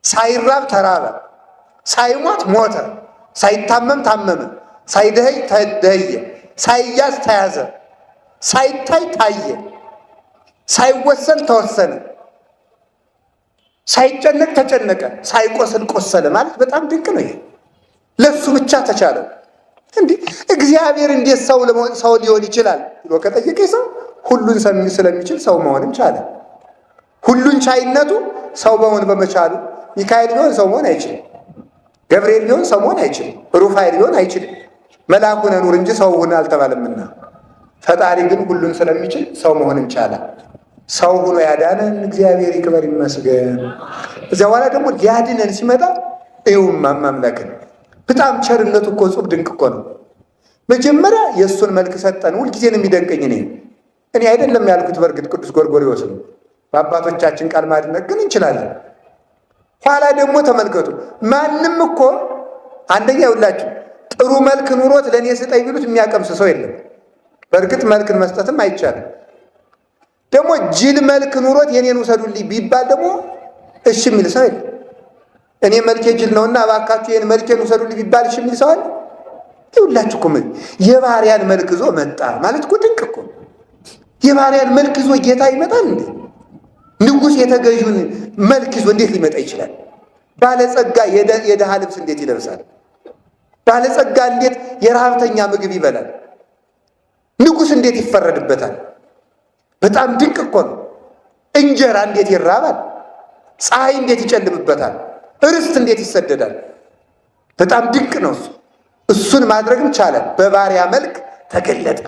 S2: ሳይራብ ተራበ፣ ሳይሞት ሞተ፣ ሳይታመም ታመመ፣ ሳይደኸይ ተደኸየ፣ ሳይያዝ ተያዘ፣ ሳይታይ ታየ፣ ሳይወሰን ተወሰነ፣ ሳይጨነቅ ተጨነቀ፣ ሳይቆስል ቆሰለ ማለት በጣም ድንቅ ነው። ይሄ ለሱ ብቻ ተቻለው። እንዴ እግዚአብሔር እንዴት ሰው ሊሆን ይችላል ብሎ ከጠየቀ ሰው ሁሉን ስለሚችል ሰው መሆንም ቻለ። ሁሉን ቻይነቱ ሰው መሆን በመቻሉ ሚካኤል ቢሆን ሰው መሆን አይችልም። ገብርኤል ቢሆን ሰው መሆን አይችልም። ሩፋኤል ቢሆን አይችልም። መልአኩ ነኑር እንጂ ሰው ሁን አልተባለምና፣ ፈጣሪ ግን ሁሉን ስለሚችል ሰው መሆንም ቻለ። ሰው ሆኖ ያዳነን እግዚአብሔር ይክበር ይመስገን። እዚያ በኋላ ደግሞ ሊያድነን ሲመጣ እዩማ አምላክን በጣም ቸርነቱ እኮ እጹብ ድንቅ እኮ ነው። መጀመሪያ የእሱን መልክ ሰጠን። ሁልጊዜ ነው የሚደንቀኝ እኔ አይደለም ያልኩት፣ በእርግጥ ቅዱስ ጎርጎርዮስ ነው። በአባቶቻችን ቃል ማድነቅ ግን እንችላለን። ኋላ ደግሞ ተመልከቱ፣ ማንም እኮ አንደኛ ይውላችሁ ጥሩ መልክ ኑሮት ለእኔ ስጠኝ ቢሉት የሚያቀምስ ሰው የለም። በእርግጥ መልክን መስጠትም አይቻልም። ደግሞ ጅል መልክ ኑሮት የኔን ውሰዱልኝ ቢባል ደግሞ እሺ የሚል ሰው የለም። እኔ መልኬ ጅል ነውና እባካችሁ የኔን መልኬን ውሰዱልኝ ቢባል እሺ የሚል ሰው አለ? ይኸውላችሁ እኮ ምን የባሪያን መልክ ይዞ መጣ ማለት እኮ ድንቅ እኮ። የባሪያን መልክ ይዞ ጌታ ይመጣል እንዴ? ንጉሥ የተገዢውን መልክ ይዞ እንዴት ሊመጣ ይችላል? ባለጸጋ የድሃ ልብስ እንዴት ይለብሳል? ባለጸጋ እንዴት የረሃብተኛ ምግብ ይበላል? ንጉሥ እንዴት ይፈረድበታል? በጣም ድንቅ እኮ ነው። እንጀራ እንዴት ይራባል? ፀሐይ እንዴት ይጨልምበታል? ርስት እንዴት ይሰደዳል? በጣም ድንቅ ነው እሱ። እሱን ማድረግም ቻለ። በባሪያ መልክ ተገለጠ።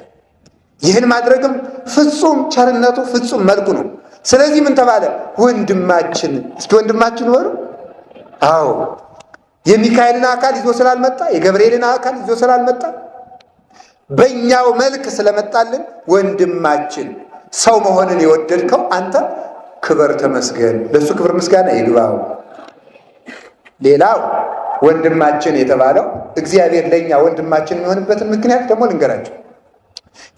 S2: ይህን ማድረግም ፍጹም ቸርነቱ ፍጹም መልኩ ነው። ስለዚህ ምን ተባለ? ወንድማችን። እስኪ ወንድማችን በሉ። አዎ የሚካኤልን አካል ይዞ ስላልመጣ፣ የገብርኤልን አካል ይዞ ስላልመጣ በእኛው መልክ ስለመጣልን ወንድማችን ሰው መሆንን የወደድከው አንተ ክበር ተመስገን። ለሱ ክብር ምስጋና ይግባው። ሌላው ወንድማችን የተባለው እግዚአብሔር ለኛ ወንድማችን የሚሆንበትን ምክንያት ደግሞ ልንገራችሁ።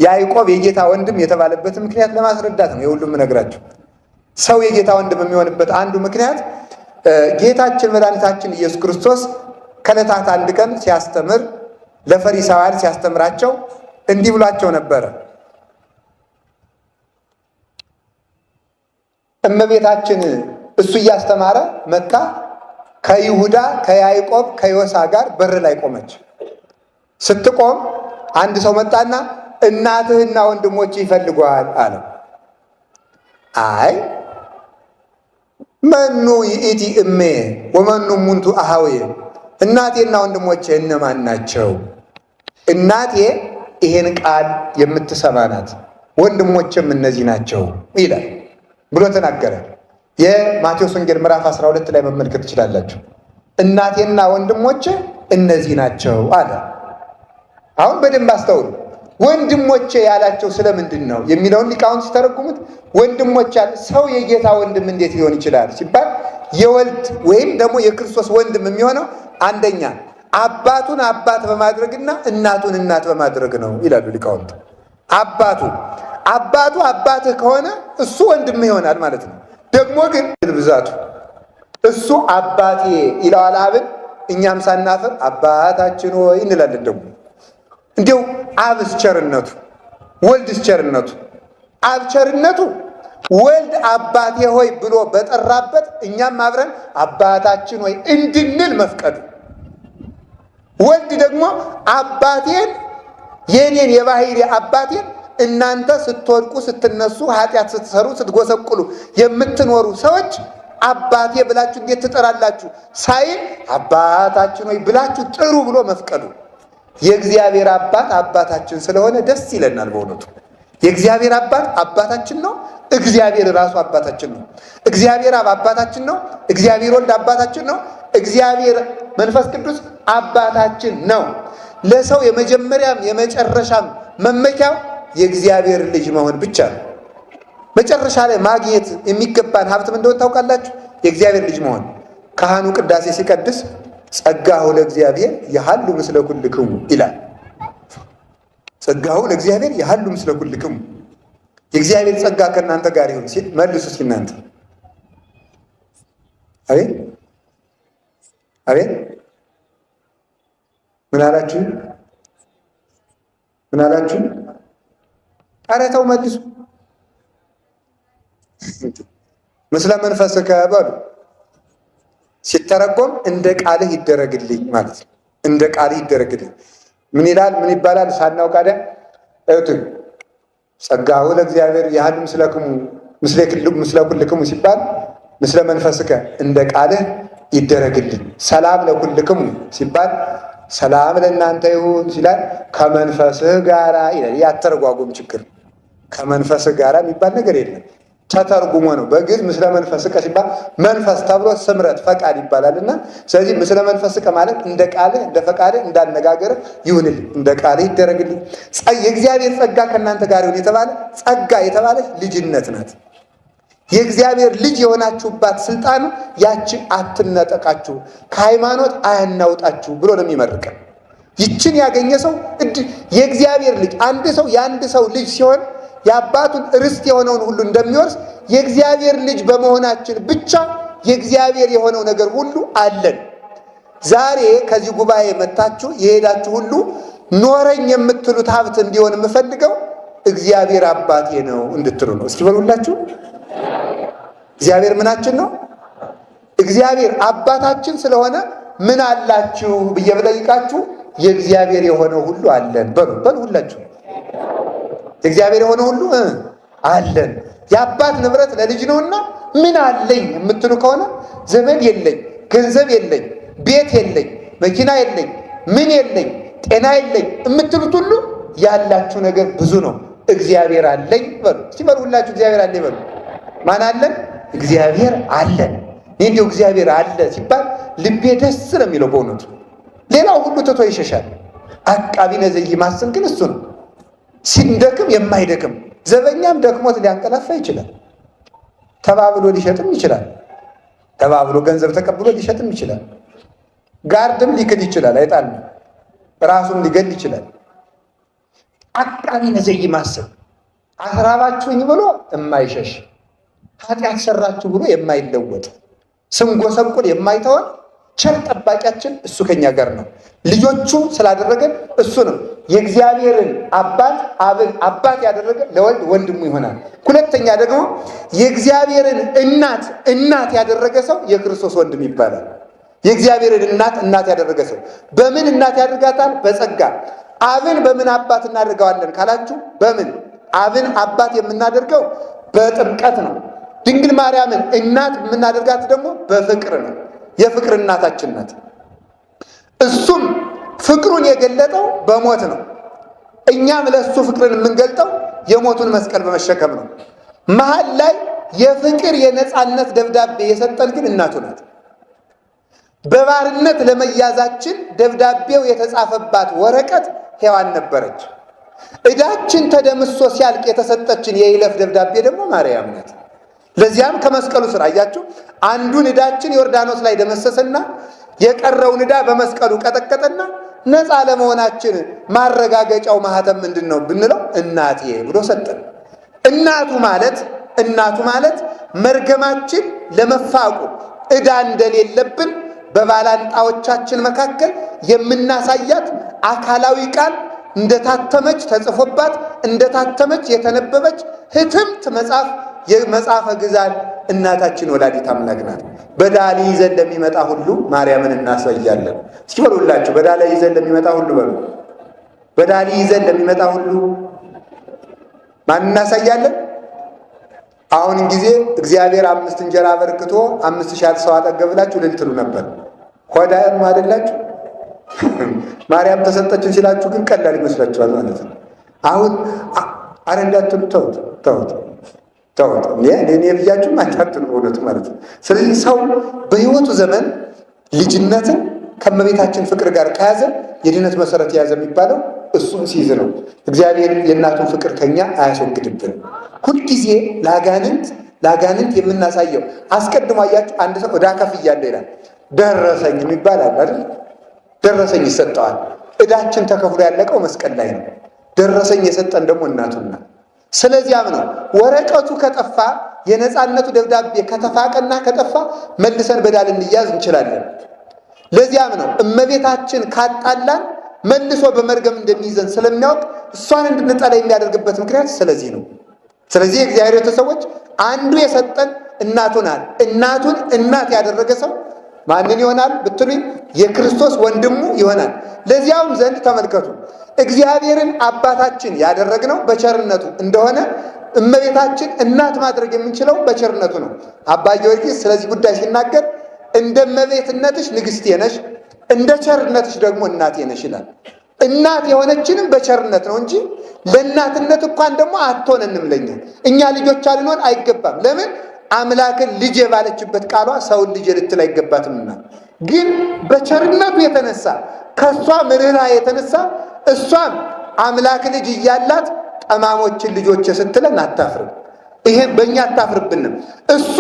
S2: ያዕቆብ የጌታ ወንድም የተባለበትን ምክንያት ለማስረዳት ነው የሁሉም እነግራችሁ። ሰው የጌታ ወንድም የሚሆንበት አንዱ ምክንያት ጌታችን መድኃኒታችን ኢየሱስ ክርስቶስ ከዕለታት አንድ ቀን ሲያስተምር ለፈሪሳውያን ሲያስተምራቸው እንዲህ ብሏቸው ነበረ። እመቤታችን እሱ እያስተማረ መታ ከይሁዳ ከያዕቆብ ከዮሳ ጋር በር ላይ ቆመች። ስትቆም አንድ ሰው መጣና እናትህና ወንድሞች ይፈልጉሃል አለው። አይ መኑ ይእቲ እሜ ወመኑ ሙንቱ አሃዌ፣ እናቴና ወንድሞቼ እነማን ናቸው? እናቴ ይሄን ቃል የምትሰማ ናት። ወንድሞቼም እነዚህ ናቸው ይላል ብሎ ተናገረ። የማቴዎስ ወንጌል ምዕራፍ 12 ላይ መመልከት ትችላላችሁ። እናቴና ወንድሞቼ እነዚህ ናቸው አለ። አሁን በደንብ አስተውሉ። ወንድሞቼ ያላቸው ስለምንድን ነው የሚለውን ሊቃውንት ሲተረጉሙት ወንድሞቼ ያለ ሰው የጌታ ወንድም እንዴት ሊሆን ይችላል ሲባል የወልድ ወይም ደግሞ የክርስቶስ ወንድም የሚሆነው አንደኛ አባቱን አባት በማድረግና እናቱን እናት በማድረግ ነው ይላሉ ሊቃውንት። አባቱ አባቱ አባትህ ከሆነ እሱ ወንድም ይሆናል ማለት ነው። ደግሞ ግን ብዛቱ እሱ አባቴ ይለዋል አብን፣ እኛም ሳናፍር አባታችን ሆይ እንላለን። ደግሞ እንዲው አብስ ቸርነቱ ወልድስ ቸርነቱ አብ ቸርነቱ ወልድ አባቴ ሆይ ብሎ በጠራበት እኛም አብረን አባታችን ሆይ እንድንል መፍቀዱ፣ ወልድ ደግሞ አባቴን የኔን የባህሪ አባቴን እናንተ ስትወድቁ ስትነሱ ኃጢአት ስትሰሩ ስትጎሰቁሉ የምትኖሩ ሰዎች አባቴ ብላችሁ እንዴት ትጠራላችሁ ሳይል አባታችን ሆይ ብላችሁ ጥሩ ብሎ መፍቀዱ የእግዚአብሔር አባት አባታችን ስለሆነ ደስ ይለናል። በእውነቱ የእግዚአብሔር አባት አባታችን ነው። እግዚአብሔር ራሱ አባታችን ነው። እግዚአብሔር አብ አባታችን ነው። እግዚአብሔር ወልድ አባታችን ነው። እግዚአብሔር መንፈስ ቅዱስ አባታችን ነው። ለሰው የመጀመሪያም የመጨረሻም መመኪያው የእግዚአብሔር ልጅ መሆን ብቻ ነው። መጨረሻ ላይ ማግኘት የሚገባን ሀብትም እንደሆነ ታውቃላችሁ፣ የእግዚአብሔር ልጅ መሆን። ካህኑ ቅዳሴ ሲቀድስ ጸጋሁ ለእግዚአብሔር የሀሉ ምስለ ኩልክሙ ይላል። ጸጋሁ ለእግዚአብሔር የሀሉ ምስለ ኩልክሙ፣ የእግዚአብሔር ጸጋ ከእናንተ ጋር ይሁን ሲል መልሱ እስኪ እናንተ። አቤት አቤት፣ ምን አላችሁ? ምን አላችሁ? ኧረ ተው መልሱ። ምስለ መንፈስከ በሉ። ሲተረጎም እንደ ቃልህ ይደረግልኝ ማለት ነው። እንደ ቃልህ ይደረግልኝ ምን ይላል? ምን ይባላል? ሳናውቅ አይደል? እዩት። ጸጋሁ ለእግዚአብሔር የሀሉ ምስለ ኩልክሙ ሲባል ምስለ መንፈስከ እንደ ቃልህ ይደረግልኝ። ሰላም ለኩልክሙ ሲባል ሰላም ለእናንተ ይሁን ሲላል ከመንፈስህ ጋራ ይላል። ያተረጓጎም ችግር ከመንፈስህ ጋራ የሚባል ነገር የለም። ተተርጉሞ ነው። በግዕዝ ምስለ መንፈስከ ሲባል መንፈስ ተብሎ ስምረት ፈቃድ ይባላል እና ስለዚህ ምስለ መንፈስከ ማለት እንደ ቃልህ እንደ ፈቃድህ እንዳነጋገርህ ይሁንልኝ፣ እንደ ቃልህ ይደረግልኝ። የእግዚአብሔር ጸጋ ከእናንተ ጋር ይሁን የተባለ ጸጋ የተባለች ልጅነት ናት። የእግዚአብሔር ልጅ የሆናችሁባት ስልጣኑ ያቺ አትነጠቃችሁ፣ ከሃይማኖት አያናውጣችሁ ብሎ ነው የሚመርቀን። ይችን ያገኘ ሰው የእግዚአብሔር ልጅ አንድ ሰው የአንድ ሰው ልጅ ሲሆን የአባቱን ርስት የሆነውን ሁሉ እንደሚወርስ የእግዚአብሔር ልጅ በመሆናችን ብቻ የእግዚአብሔር የሆነው ነገር ሁሉ አለን። ዛሬ ከዚህ ጉባኤ መታችሁ የሄዳችሁ ሁሉ ኖረኝ የምትሉት ሀብት እንዲሆን የምፈልገው እግዚአብሔር አባቴ ነው እንድትሉ ነው። እስኪ በሉላችሁ እግዚአብሔር ምናችን ነው? እግዚአብሔር አባታችን ስለሆነ ምን አላችሁ ብዬ ብጠይቃችሁ የእግዚአብሔር የሆነው ሁሉ አለን በሉ። በሉ ሁላችሁ የእግዚአብሔር የሆነ ሁሉ አለን። የአባት ንብረት ለልጅ ነውና ምን አለኝ የምትሉ ከሆነ ዘመድ የለኝ፣ ገንዘብ የለኝ፣ ቤት የለኝ፣ መኪና የለኝ፣ ምን የለኝ፣ ጤና የለኝ የምትሉት ሁሉ ያላችሁ ነገር ብዙ ነው። እግዚአብሔር አለኝ በሉ። እስቲ በሉ ሁላችሁ እግዚአብሔር አለኝ በሉ። ማን አለን? እግዚአብሔር አለን። እንዲሁ እግዚአብሔር አለ ሲባል ልቤ ደስ ነው የሚለው በእውነቱ። ሌላው ሁሉ ትቶ ይሸሻል። አቃቢ ዘኢይማስን ግን እሱ ነው። ሲደክም የማይደክም ዘበኛም ደክሞት ሊያንቀላፋ ይችላል። ተባብሎ ሊሸጥም ይችላል። ተባብሎ ገንዘብ ተቀብሎ ሊሸጥም ይችላል። ጋርድም ሊክድ ይችላል። አይጣልም። ራሱን ሊገል ይችላል። አቃቢ ዘኢይማስን አስራባችሁኝ ብሎ የማይሸሽ ኃጢአት ሰራችሁ ብሎ የማይለወጥ ስንጎሰቁል የማይተወን ቸር ጠባቂያችን እሱ ከኛ ጋር ነው። ልጆቹ ስላደረገን እሱ ነው። የእግዚአብሔርን አባት አብን አባት ያደረገ ለወልድ ወንድሙ ይሆናል። ሁለተኛ ደግሞ የእግዚአብሔርን እናት እናት ያደረገ ሰው የክርስቶስ ወንድም ይባላል። የእግዚአብሔርን እናት እናት ያደረገ ሰው በምን እናት ያደርጋታል? በጸጋ። አብን በምን አባት እናደርገዋለን ካላችሁ፣ በምን አብን አባት የምናደርገው በጥምቀት ነው። ድንግል ማርያምን እናት የምናደርጋት ደግሞ በፍቅር ነው። የፍቅር እናታችን ናት። እሱም ፍቅሩን የገለጠው በሞት ነው።
S1: እኛም ለእሱ ፍቅርን የምንገልጠው የሞቱን መስቀል በመሸከም ነው። መሀል ላይ የፍቅር የነፃነት ደብዳቤ የሰጠን ግን እናቱ ናት። በባርነት ለመያዛችን ደብዳቤው የተጻፈባት ወረቀት ሔዋን ነበረች። ዕዳችን ተደምሶ ሲያልቅ የተሰጠችን የይለፍ ደብዳቤ ደግሞ ማርያም ናት። ለዚያም ከመስቀሉ ስር አያችሁ፣ አንዱን ዕዳችን ዮርዳኖስ ላይ ደመሰሰና የቀረውን ዕዳ በመስቀሉ ቀጠቀጠና ነፃ ለመሆናችን ማረጋገጫው ማህተም ምንድን ነው ብንለው እናቴ ብሎ ሰጠን። እናቱ ማለት እናቱ ማለት መርገማችን ለመፋቁ ዕዳ እንደሌለብን በባላንጣዎቻችን መካከል የምናሳያት አካላዊ ቃል እንደታተመች ተጽፎባት እንደታተመች የተነበበች ህትምት መጽሐፍ የመጽሐፈ ግዛን እናታችን ወላዲት አምላክ ናት። በዳሊ ይዘን ለሚመጣ ሁሉ ማርያምን እናሳያለን። እስኪ በሉላችሁ፣ በዳሊ ይዘን ለሚመጣ ሁሉ በሉ። በዳሊ ይዘን ለሚመጣ ሁሉ ማን እናሳያለን? አሁን ጊዜ እግዚአብሔር 5 እንጀራ አበርክቶ 5000 ሰው አጠገብላችሁ እልል ትሉ ነበር። ሆዳም አይደላችሁ? ማርያም ተሰጠችን ሲላችሁ ግን ቀላል ይመስላችኋል ማለት ነው። አሁን አረ እንዳትሉ ተውት፣ ተውት፣ ተውት። እኔ ብያችሁም እንዳትሉ በእውነቱ ማለት ነው። ስለዚህ ሰው በሕይወቱ ዘመን ልጅነትን ከእመቤታችን ፍቅር ጋር ከያዘ የድነት መሰረት የያዘ የሚባለው እሱን ሲይዝ ነው። እግዚአብሔር የእናቱን ፍቅር ከኛ አያስወግድብን። ሁልጊዜ ለአጋንንት የምናሳየው አስቀድሞ አያችሁ፣ አንድ ሰው ዕዳ ከፍያለሁ ይላል። ደረሰኝ የሚባል አለ አይደል? ደረሰኝ ይሰጠዋል። ዕዳችን ተከፍሎ ያለቀው መስቀል ላይ ነው። ደረሰኝ የሰጠን ደግሞ እናቱና። ስለዚያም ነው ወረቀቱ ከጠፋ የነፃነቱ ደብዳቤ ከተፋቀና ከጠፋ መልሰን በዕዳ ልንያዝ እንችላለን። ለዚያም ነው እመቤታችን ካጣላን መልሶ በመርገም እንደሚይዘን ስለሚያውቅ እሷን እንድንጠላ የሚያደርግበት ምክንያት ስለዚህ ነው። ስለዚህ የእግዚአብሔር ቤተሰቦች አንዱ የሰጠን እናቱ ናት። እናቱን እናት ያደረገ ሰው ማንን ይሆናል ብትሉኝ የክርስቶስ ወንድሙ ይሆናል። ለዚያውም ዘንድ ተመልከቱ፣ እግዚአብሔርን አባታችን ያደረግነው በቸርነቱ እንደሆነ እመቤታችን እናት ማድረግ የምንችለው በቸርነቱ ነው። አባ ጊዮርጊስ ስለዚህ ጉዳይ ሲናገር እንደ እመቤትነትሽ ንግሥቴ ነሽ፣ እንደ ቸርነትሽ ደግሞ እናቴ ነሽ ይላል። እናት የሆነችንም በቸርነት ነው እንጂ ለእናትነት እንኳን ደግሞ አትሆነንም። ለኛ እኛ ልጆች አልንሆን አይገባም። ለምን? አምላክን ልጄ ባለችበት ቃሏ ሰውን ልጄ ልትል አይገባትምና። ግን በቸርነቱ የተነሳ ከሷ ምርህራ የተነሳ እሷም አምላክ ልጅ እያላት ጠማሞችን ልጆች ስትለን አታፍርም። ይሄ በእኛ አታፍርብንም። እሱ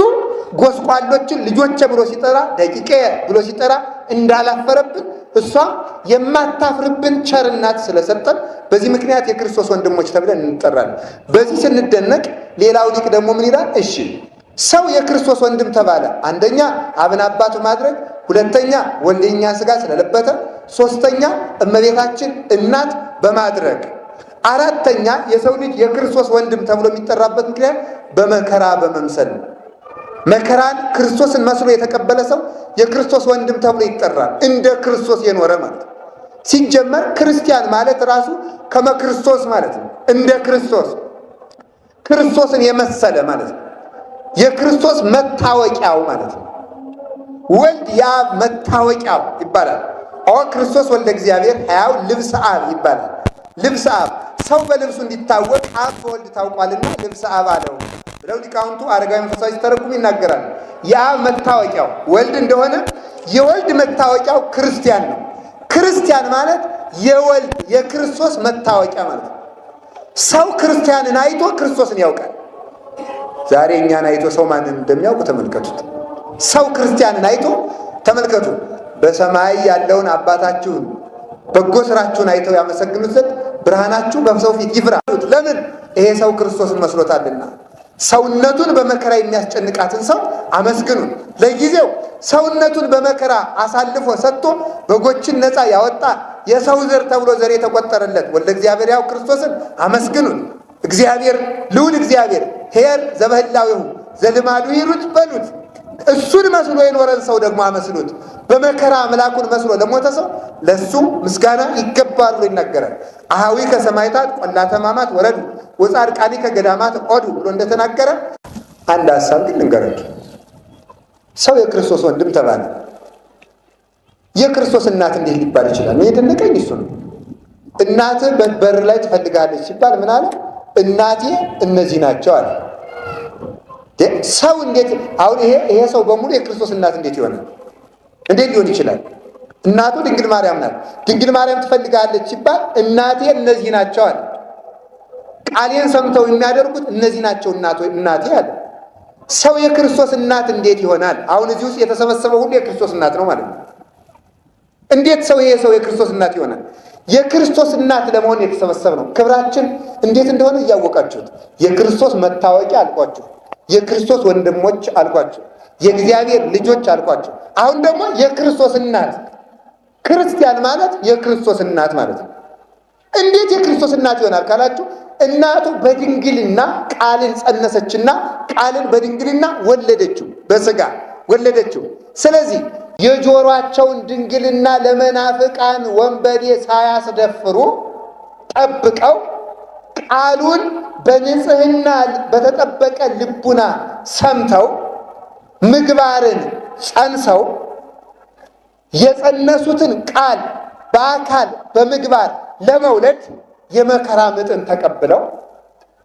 S1: ጎስቋሎችን ልጆቼ ብሎ ሲጠራ ደቂቄ ብሎ ሲጠራ እንዳላፈረብን እሷም የማታፍርብን ቸርናት ስለሰጠን በዚህ ምክንያት የክርስቶስ ወንድሞች ተብለን እንጠራለን። በዚህ ስንደነቅ ሌላው ሊቅ ደግሞ ምን ይላል? እሺ ሰው የክርስቶስ ወንድም ተባለ። አንደኛ አብን አባቱ ማድረግ፣ ሁለተኛ ወልድ የእኛን ሥጋ ስለለበተ፣ ሶስተኛ እመቤታችን እናት በማድረግ፣ አራተኛ የሰው ልጅ የክርስቶስ ወንድም ተብሎ የሚጠራበት ምክንያት በመከራ በመምሰል ነው። መከራን ክርስቶስን መስሎ የተቀበለ ሰው የክርስቶስ ወንድም ተብሎ ይጠራል። እንደ ክርስቶስ የኖረ ማለት ነው። ሲጀመር ክርስቲያን ማለት ራሱ ከመ ክርስቶስ ማለት ነው። እንደ ክርስቶስ ክርስቶስን የመሰለ ማለት ነው። የክርስቶስ መታወቂያው ማለት ነው። ወልድ የአብ መታወቂያው ይባላል። ኦ ክርስቶስ ወልደ እግዚአብሔር ሕያው ልብሰ አብ ይባላል። ልብሰ አብ ሰው በልብሱ እንዲታወቅ አብ በወልድ ታውቋልና ልብሰ አብ አለው ብለው ሊቃውንቱ አረጋዊ መንፈሳዊ ሲተረጉም ይናገራል። የአብ መታወቂያው ወልድ እንደሆነ የወልድ መታወቂያው ክርስቲያን ነው። ክርስቲያን ማለት የወልድ የክርስቶስ መታወቂያ ማለት ነው። ሰው ክርስቲያንን አይቶ ክርስቶስን ያውቃል። ዛሬ እኛን አይቶ ሰው ማንን እንደሚያውቅ ተመልከቱት። ሰው ክርስቲያንን አይቶ ተመልከቱ። በሰማይ ያለውን አባታችሁን በጎ ስራችሁን አይተው ያመሰግኑት ዘንድ ብርሃናችሁ በሰው ፊት ይብራ። ለምን? ይሄ ሰው ክርስቶስን መስሎታልና። ሰውነቱን በመከራ የሚያስጨንቃትን ሰው አመስግኑ። ለጊዜው ሰውነቱን በመከራ አሳልፎ ሰጥቶ በጎችን ነፃ ያወጣ የሰው ዘር ተብሎ ዘር የተቆጠረለት ወልደ እግዚአብሔር ያው ክርስቶስን አመስግኑት። እግዚአብሔር ልዑል እግዚአብሔር ኄር ዘበህላዊሁ ዘልማዱ ይሩት በሉት። እሱን መስሎ የኖረን ሰው ደግሞ አመስሉት። በመከራ አምላኩን መስሎ ለሞተ ሰው ለሱ ምስጋና ይገባል ብሎ ይናገራል። አሃዊ ከሰማይታት ቆላተ ሕማማት ወረዱ ወጻድቃኒ ከገዳማት ኦዱ ብሎ እንደተናገረ አንድ ሐሳብ ግን ልንገራችሁ። ሰው የክርስቶስ ወንድም ተባለ። የክርስቶስ እናት እንዴት ሊባል ይችላል? እኔ የደነቀኝ እሱ ነው።
S2: እናትህ በር ላይ ትፈልጋለች ሲባል ምን አለ? እናቴ እነዚህ ናቸው አለ። ሰው እንዴት አሁን ይሄ ሰው በሙሉ የክርስቶስ እናት እንዴት ይሆናል? እንዴት ሊሆን ይችላል? እናቱ ድንግል ማርያም ናት። ድንግል ማርያም ትፈልጋለች ሲባል እናቴ እነዚህ ናቸው አለ። ቃሌን ሰምተው የሚያደርጉት እነዚህ ናቸው እናቴ አለ። ሰው የክርስቶስ እናት እንዴት ይሆናል? አሁን እዚህ ውስጥ የተሰበሰበው ሁሉ የክርስቶስ እናት ነው ማለት ነው። እንዴት ሰው ይሄ ሰው የክርስቶስ እናት ይሆናል? የክርስቶስ እናት ለመሆን የተሰበሰበ ነው። ክብራችን እንዴት እንደሆነ እያወቃችሁት፣ የክርስቶስ መታወቂያ አልኳችሁ፣ የክርስቶስ ወንድሞች አልኳችሁ፣ የእግዚአብሔር ልጆች አልኳችሁ። አሁን ደግሞ የክርስቶስ እናት፣ ክርስቲያን ማለት የክርስቶስ እናት ማለት ነው። እንዴት የክርስቶስ እናት ይሆናል ካላችሁ እናቱ በድንግልና ቃልን ጸነሰችና ቃልን በድንግልና ወለደችው፣ በስጋ ወለደችው። ስለዚህ የጆሯቸውን ድንግልና ለመናፍቃን ወንበዴ ሳያስደፍሩ ጠብቀው ቃሉን በንጽህና በተጠበቀ ልቡና ሰምተው ምግባርን ጸንሰው የጸነሱትን ቃል በአካል በምግባር ለመውለድ የመከራ ምጥን ተቀብለው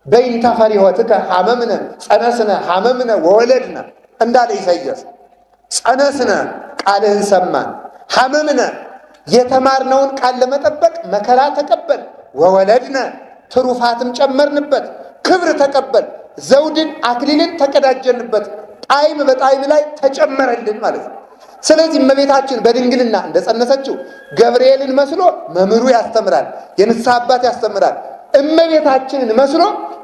S2: በይንተ ፈሪሆትከ ሐመምነ ጸነስነ ሐመምነ ወወለድነ እንዳለ ኢሳይያስ፣ ጸነስነ ቃልህን ሰማን፣ ሐመምነ የተማርነውን ቃል ለመጠበቅ መከራ ተቀበል፣ ወወለድነ ትሩፋትም ጨመርንበት፣ ክብር ተቀበል፣ ዘውድን አክሊልን ተቀዳጀንበት፣ ጣዕም በጣዕም ላይ ተጨመረልን ማለት ነው። ስለዚህ እመቤታችን በድንግልና እንደጸነሰችው ገብርኤልን መስሎ መምህሩ ያስተምራል፣ የንስሐ አባት ያስተምራል። እመቤታችንን መስሎ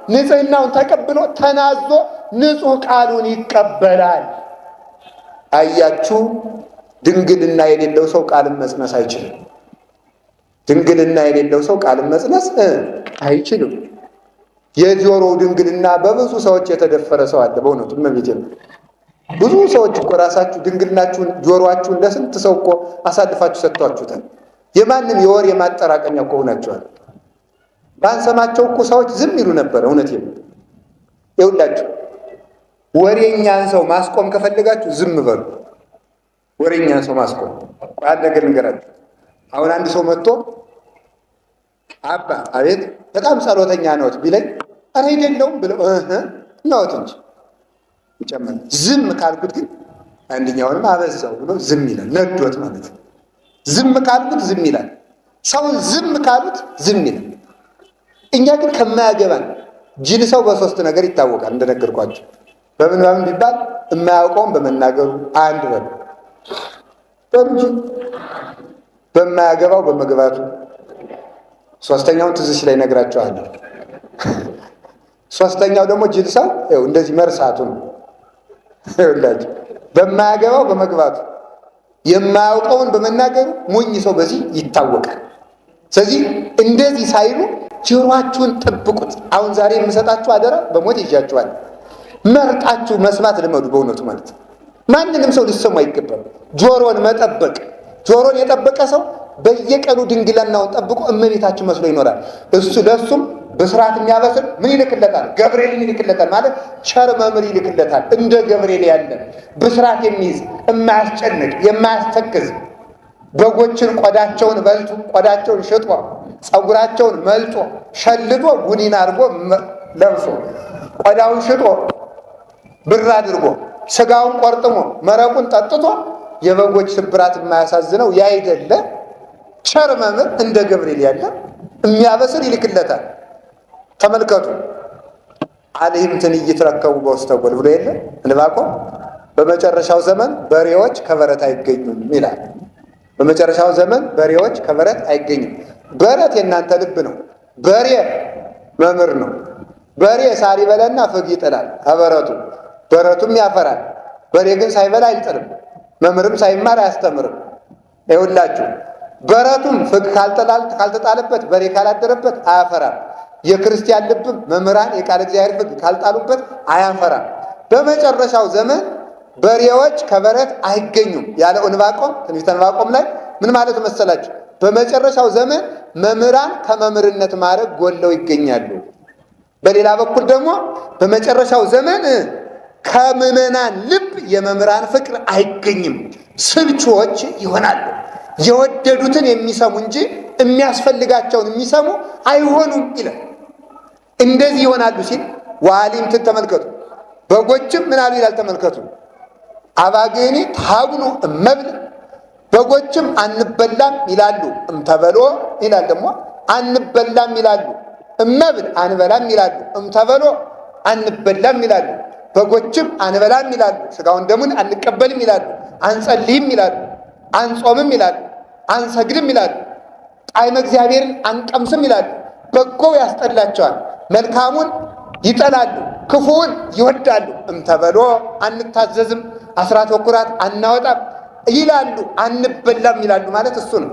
S2: ንጽህናውን ተቀብሎ ተናዞ ንጹሕ ቃሉን ይቀበላል። አያችሁ፣ ድንግልና የሌለው ሰው ቃልን መጽነስ አይችልም። ድንግልና የሌለው ሰው ቃልን መጽነስ አይችልም። የጆሮው ድንግልና በብዙ ሰዎች የተደፈረ ሰው አለ። በእውነቱ እመቤቴ ነው። ብዙ ሰዎች እኮ ራሳችሁ ድንግልናችሁን ጆሮአችሁን ለስንት ሰው እኮ አሳልፋችሁ ሰጥቷችሁታል። የማንም የወሬ ማጠራቀሚያ እኮ ሆናችኋል። ባንሰማቸው እኮ ሰዎች ዝም ይሉ ነበር። እውነቴን ነው። ይኸውላችሁ ወሬኛን ሰው ማስቆም ከፈለጋችሁ ዝም በሉ። ወሬኛን ሰው ማስቆም፣ አንድ ነገር ልንገራችሁ። አሁን አንድ ሰው መጥቶ አባ አቤት በጣም ጸሎተኛ ነዎት ቢለኝ፣ ኧረ አይደለሁም ብለው ነዎት እንጂ ይጨምራል። ዝም ካልኩት ግን አንደኛውንም አበዛው ብሎ ዝም ይላል። ነዶት ማለት ነው። ዝም ካልኩት ዝም ይላል። ሰውን ዝም ካሉት ዝም ይላል። እኛ ግን ከማያገባን ጅል ሰው በሶስት ነገር ይታወቃል። እንደነገርኳቸው በምን በምን ቢባል የማያውቀውን በመናገሩ አንድ በሉ በሉ እንጂ በማያገባው በመግባቱ፣ ሶስተኛውን ትዝ ሲለኝ እነግራቸዋለሁ። ሶስተኛው ደግሞ ጅል ሰው ይኸው እንደዚህ መርሳቱ ነው። ይኸውላችሁ በማያገባው በመግባቱ የማያውቀውን በመናገሩ ሞኝ ሰው በዚህ ይታወቃል። ስለዚህ እንደዚህ ሳይሉ ጆሮአችሁን ጠብቁት። አሁን ዛሬ የምሰጣችሁ አደራ በሞት ይዣችኋል። መርጣችሁ መስማት ልመዱ። በእውነቱ ማለት ማንንም ሰው ሊሰሙ አይገባም። ጆሮን መጠበቅ፣ ጆሮን የጠበቀ ሰው በየቀኑ ድንግልናውን ጠብቆ እመቤታችን መስሎ ይኖራል። እሱ ለእሱም ብስራት የሚያበስር ምን ይልክለታል? ገብርኤልን ይልክለታል። ማለት ቸር መምህር ይልክለታል። እንደ ገብርኤል ያለ ብስራት የሚይዝ የማያስጨንቅ የማያስተክዝ በጎችን ቆዳቸውን በልቶ ቆዳቸውን ሽጦ ፀጉራቸውን መልጦ ሸልጦ ጉኒን አድርጎ ለብሶ ቆዳውን ሽጦ ብር አድርጎ ስጋውን ቆርጥሞ መረቁን ጠጥቶ የበጎች ስብራት የማያሳዝነው ያይደለ ቸር መምህር እንደ ገብርኤል ያለ የሚያበስር ይልክለታል። ተመልከቱ፣ አልህምትን እይትረከቡ በውስተ ጎል ብሎ የለ ዕንባቆም። በመጨረሻው ዘመን በሬዎች ከበረት አይገኙም ይላል። በመጨረሻው ዘመን በሬዎች ከበረት አይገኙም። በረት የእናንተ ልብ ነው። በሬ መምህር ነው። በሬ ሳር ይበላና ፍግ ይጥላል ከበረቱ፣ በረቱም ያፈራል። በሬ ግን ሳይበላ አይጥልም። መምህርም ሳይማር አያስተምርም። ይኸውላችሁ በረቱም ፍግ ካልተጣለበት በሬ ካላደረበት አያፈራም። የክርስቲያን ልብም መምህራን የቃለ እግዚአብሔር ፍግ ካልጣሉበት አያፈራም። በመጨረሻው ዘመን በሬዎች ከበረት አይገኙም ያለው ዕንባቆም ትንቢተ ዕንባቆም ላይ ምን ማለቱ መሰላችሁ? በመጨረሻው ዘመን መምህራን ከመምህርነት ማዕረግ ጎለው ይገኛሉ። በሌላ በኩል ደግሞ በመጨረሻው ዘመን ከምዕመናን ልብ የመምህራን ፍቅር አይገኝም፣ ስልቹዎች ይሆናሉ።
S1: የወደዱትን የሚሰሙ እንጂ የሚያስፈልጋቸውን የሚሰሙ አይሆኑም ይላል። እንደዚህ ይሆናሉ ሲል ዋሊምትን ተመልከቱ። በጎችም ምን አሉ ይላል ተመልከቱ። አባግዕኒ ታጉሉ እመብል በጎችም አንበላም ይላሉ። እምተበሎ ይላል ደግሞ አንበላም ይላሉ። እመብል አንበላም ይላሉ። እምተበሎ አንበላም ይላሉ። በጎችም አንበላም ይላሉ። ስጋውን ደሙን አንቀበልም ይላሉ። አንጸልይም ይላሉ። አንጾምም ይላሉ። አንሰግድም ይላሉ። ጣዕመ እግዚአብሔርን አንቀምስም ይላሉ። በጎው ያስጠላቸዋል፣ መልካሙን ይጠላሉ፣ ክፉውን ይወዳሉ። እምተበሎ አንታዘዝም፣ አስራት በኩራት አናወጣም ይላሉ። አንበላም ይላሉ ማለት እሱ ነው።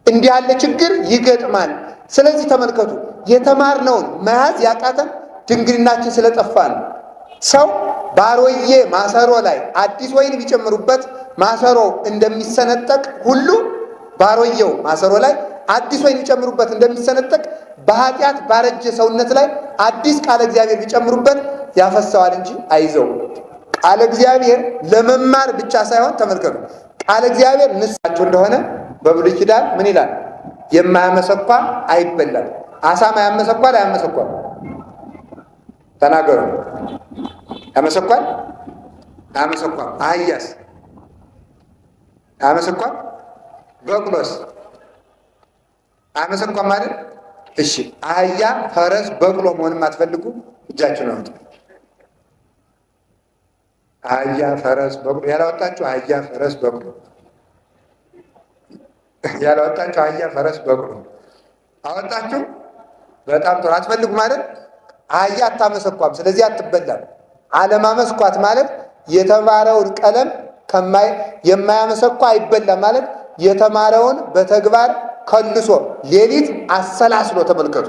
S1: እንዲህ ያለ ችግር ይገጥማል። ስለዚህ ተመልከቱ፣ የተማርነውን መያዝ ያቃተን ድንግልናችን ስለጠፋ ነው። ሰው ባሮዬ ማሰሮ ላይ አዲስ ወይን ቢጨምሩበት ማሰሮ እንደሚሰነጠቅ ሁሉ ባሮዬው ማሰሮ ላይ አዲስ ወይን ቢጨምሩበት እንደሚሰነጠቅ በኃጢአት ባረጀ ሰውነት ላይ አዲስ ቃለ እግዚአብሔር ቢጨምሩበት ያፈሰዋል እንጂ አይዘውም። ቃለ እግዚአብሔር ለመማር ብቻ ሳይሆን ተመልከቱ፣ ቃለ እግዚአብሔር ንሳችሁ እንደሆነ በብሉይ ኪዳን ምን ይላል? የማያመሰኳ አይበላም። አሳማ ያመሰኳል አያመሰኳም? ተናገሩ። ያመሰኳል አያመሰኳም? አህያስ አያመሰኳም? በቅሎስ አያመሰኳም ማለት? እሺ፣ አህያ፣ ፈረስ፣ በቅሎ መሆን የማትፈልጉ እጃችሁን አውጡ። አህያ፣ ፈረስ፣ በቅሎ ያላወጣችሁ አህያ፣ ፈረስ፣ በቅሎ ያላወጣችሁ አህያ፣ ፈረስ፣ በቅሎ አወጣችሁ። በጣም ጥሩ። አትፈልጉ ማለት አህያ አታመሰኳም፣ ስለዚህ አትበላም። አለማመስኳት ማለት የተማረውን ቀለም የማያመሰኳ አይበላም ማለት የተማረውን በተግባር ከልሶ ሌሊት አሰላስሎ ተመልከቱ።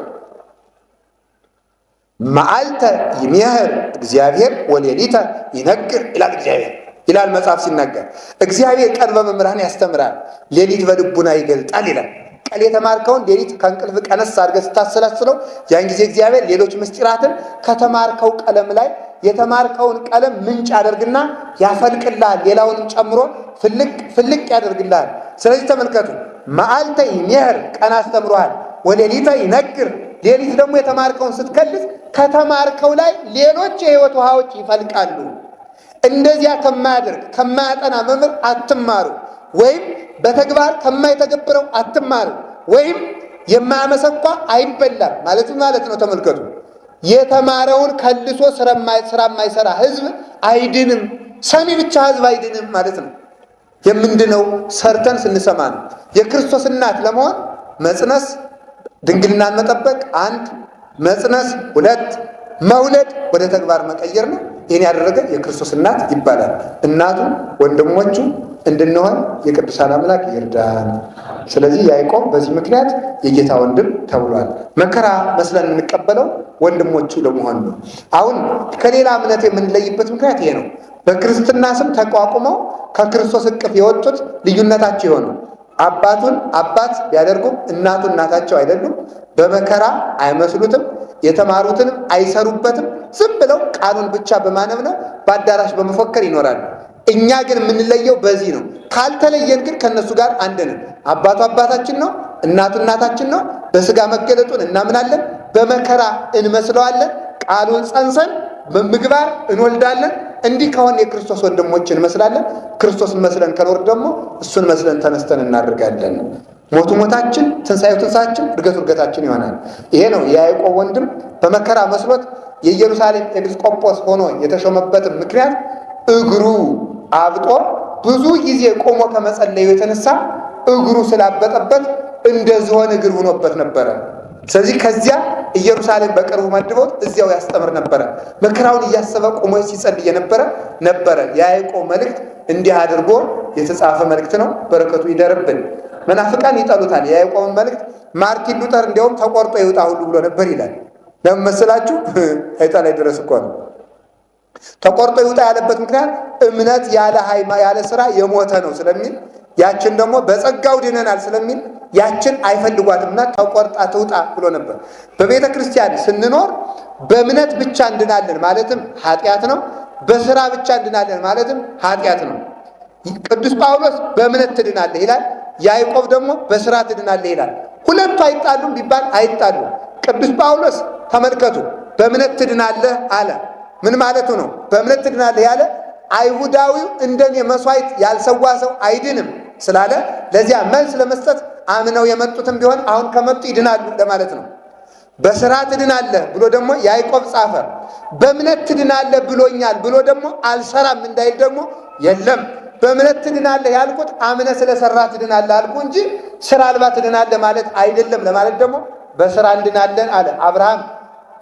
S1: መዓልተ ይሜህር እግዚአብሔር ወሌሊተ ይነግር ይላል እግዚአብሔር ይላል መጽሐፍ ሲናገር። እግዚአብሔር ቀን በመምህራን ያስተምራል፣ ሌሊት በልቡና ይገልጣል ይላል። ቀን የተማርከውን ሌሊት ከእንቅልፍ ቀነስ አድርገህ ስታሰላስለው ያን ጊዜ እግዚአብሔር ሌሎች ምስጢራትን ከተማርከው ቀለም ላይ የተማርከውን ቀለም ምንጭ ያደርግና ያፈልቅልሃል። ሌላውንም ጨምሮ ፍልቅ ፍልቅ ያደርግልሃል። ስለዚህ ተመልከቱ፣ መዓልተ ይሜህር ቀን አስተምሮሃል፣ ወሌሊተ ይነግር ሌሊት ደግሞ የተማርከውን ስትከልስ ከተማርከው ላይ ሌሎች የሕይወት ውሃዎች ይፈልቃሉ። እንደዚያ ከማያደርግ ከማያጠና መምህር አትማሩ፣ ወይም በተግባር ከማይተገብረው አትማሩ፣ ወይም የማያመሰኳ አይበላም ማለት ማለት ነው። ተመልከቱ፣ የተማረውን ከልሶ ስራ የማይሰራ ሕዝብ አይድንም። ሰሚ ብቻ ሕዝብ አይድንም ማለት ነው። የምንድነው ሰርተን ስንሰማ ነው። የክርስቶስ እናት ለመሆን መጽነስ፣ ድንግልናን መጠበቅ አንድ፣ መጽነስ ሁለት፣ መውለድ ወደ ተግባር መቀየር ነው። ይህን ያደረገ የክርስቶስ እናት ይባላል። እናቱ ወንድሞቹ እንድንሆን የቅዱሳን አምላክ ይርዳን። ስለዚህ ያዕቆብ በዚህ ምክንያት የጌታ ወንድም ተብሏል። መከራ መስለን የምንቀበለው ወንድሞቹ ለመሆን ነው። አሁን ከሌላ እምነት የምንለይበት ምክንያት ይሄ ነው። በክርስትና ስም ተቋቁመው ከክርስቶስ እቅፍ የወጡት ልዩነታቸው የሆነው አባቱን አባት ቢያደርጉም እናቱ እናታቸው አይደሉም። በመከራ አይመስሉትም። የተማሩትንም አይሰሩበትም። ዝም ብለው ቃሉን ብቻ በማነብነብ በአዳራሽ በመፎከር ይኖራሉ። እኛ ግን የምንለየው በዚህ ነው። ካልተለየን ግን ከእነሱ ጋር አንድ ነን። አባቱ አባታችን ነው፣ እናቱ እናታችን ነው። በስጋ መገለጡን እናምናለን። በመከራ እንመስለዋለን። ቃሉን ጸንሰን በምግባር እንወልዳለን። እንዲህ ከሆን የክርስቶስ ወንድሞች እንመስላለን። ክርስቶስን መስለን ከኖር ደግሞ እሱን መስለን ተነስተን እናደርጋለን። ሞቱ ሞታችን፣ ትንሣኤው ትንሣኤያችን፣ እድገቱ እድገታችን ይሆናል። ይሄ ነው የያዕቆብ ወንድም በመከራ መስሎት የኢየሩሳሌም ኤጲስቆጶስ ሆኖ የተሾመበትም ምክንያት እግሩ አብጦ ብዙ ጊዜ ቆሞ ከመጸለዩ የተነሳ እግሩ ስላበጠበት እንደ ዝሆን እግር ሆኖበት ነበረ። ስለዚህ ከዚያ ኢየሩሳሌም በቅርቡ መድቦት እዚያው ያስተምር ነበረ። መከራውን እያሰበ ቆሞ ሲጸልይ የነበረ ነበረ። የያዕቆብ መልእክት እንዲህ አድርጎ የተጻፈ መልእክት ነው። በረከቱ ይደርብን። መናፍቃን ይጠሉታል የያዕቆብን መልእክት። ማርቲን ሉተር እንዲያውም ተቆርጦ ይውጣ ሁሉ ብሎ ነበር ይላል። ለምን መሰላችሁ? አይጣ ላይ ድረስ እኮ ነው። ተቆርጦ ይውጣ ያለበት ምክንያት እምነት ያለ ስራ የሞተ ነው ስለሚል፣ ያችን ደግሞ በጸጋው ድነናል ስለሚል ያችን አይፈልጓትምና ተቆርጣ ትውጣ ብሎ ነበር። በቤተ ክርስቲያን ስንኖር በእምነት ብቻ እንድናለን ማለትም ኃጢአት ነው። በስራ ብቻ እንድናለን ማለትም ኃጢአት ነው። ቅዱስ ጳውሎስ በእምነት ትድናለህ ይላል። ያዕቆብ ደግሞ በስራ ትድናለህ ይላል። ሁለቱ አይጣሉም ቢባል አይጣሉም። ቅዱስ ጳውሎስ ተመልከቱ፣ በእምነት ትድናለህ አለ። ምን ማለቱ ነው? በእምነት ትድናለህ ያለ አይሁዳዊው እንደኔ መስዋዕት ያልሰዋ ሰው አይድንም ስላለ ለዚያ መልስ ለመስጠት አምነው የመጡትም ቢሆን አሁን ከመጡ ይድናሉ ለማለት ነው። በስራ ትድናለህ ብሎ ደግሞ ያዕቆብ ጻፈ። በእምነት ትድናለህ ብሎኛል ብሎ ደግሞ አልሰራም እንዳይል ደግሞ የለም፣ በእምነት ትድናለህ ያልኩት አምነህ ስለሰራ ትድናለህ አልኩ እንጂ ስራ አልባ ትድናለህ ማለት አይደለም ለማለት ደግሞ በስራ እንድናለን አለ አብርሃም።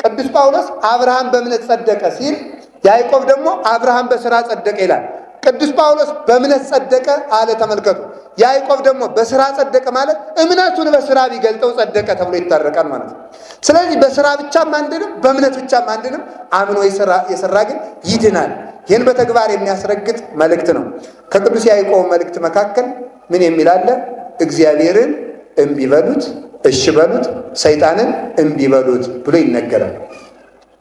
S1: ቅዱስ ጳውሎስ አብርሃም በእምነት ጸደቀ ሲል ያዕቆብ ደግሞ አብርሃም በስራ ጸደቀ ይላል። ቅዱስ ጳውሎስ በእምነት ጸደቀ አለ። ተመልከቱ። ያዕቆብ ደግሞ በስራ ጸደቀ ማለት እምነቱን በስራ ቢገልጠው ጸደቀ ተብሎ ይታረቃል ማለት ነው። ስለዚህ በስራ ብቻም አንድንም፣ በእምነት ብቻም አንድንም። አምኖ የሰራ ግን ይድናል። ይህን በተግባር የሚያስረግጥ መልእክት ነው። ከቅዱስ ያዕቆብ መልእክት መካከል ምን የሚል አለ? እግዚአብሔርን እምቢ በሉት እሺ በሉት፣ ሰይጣንን እምቢ በሉት ብሎ ይነገራል።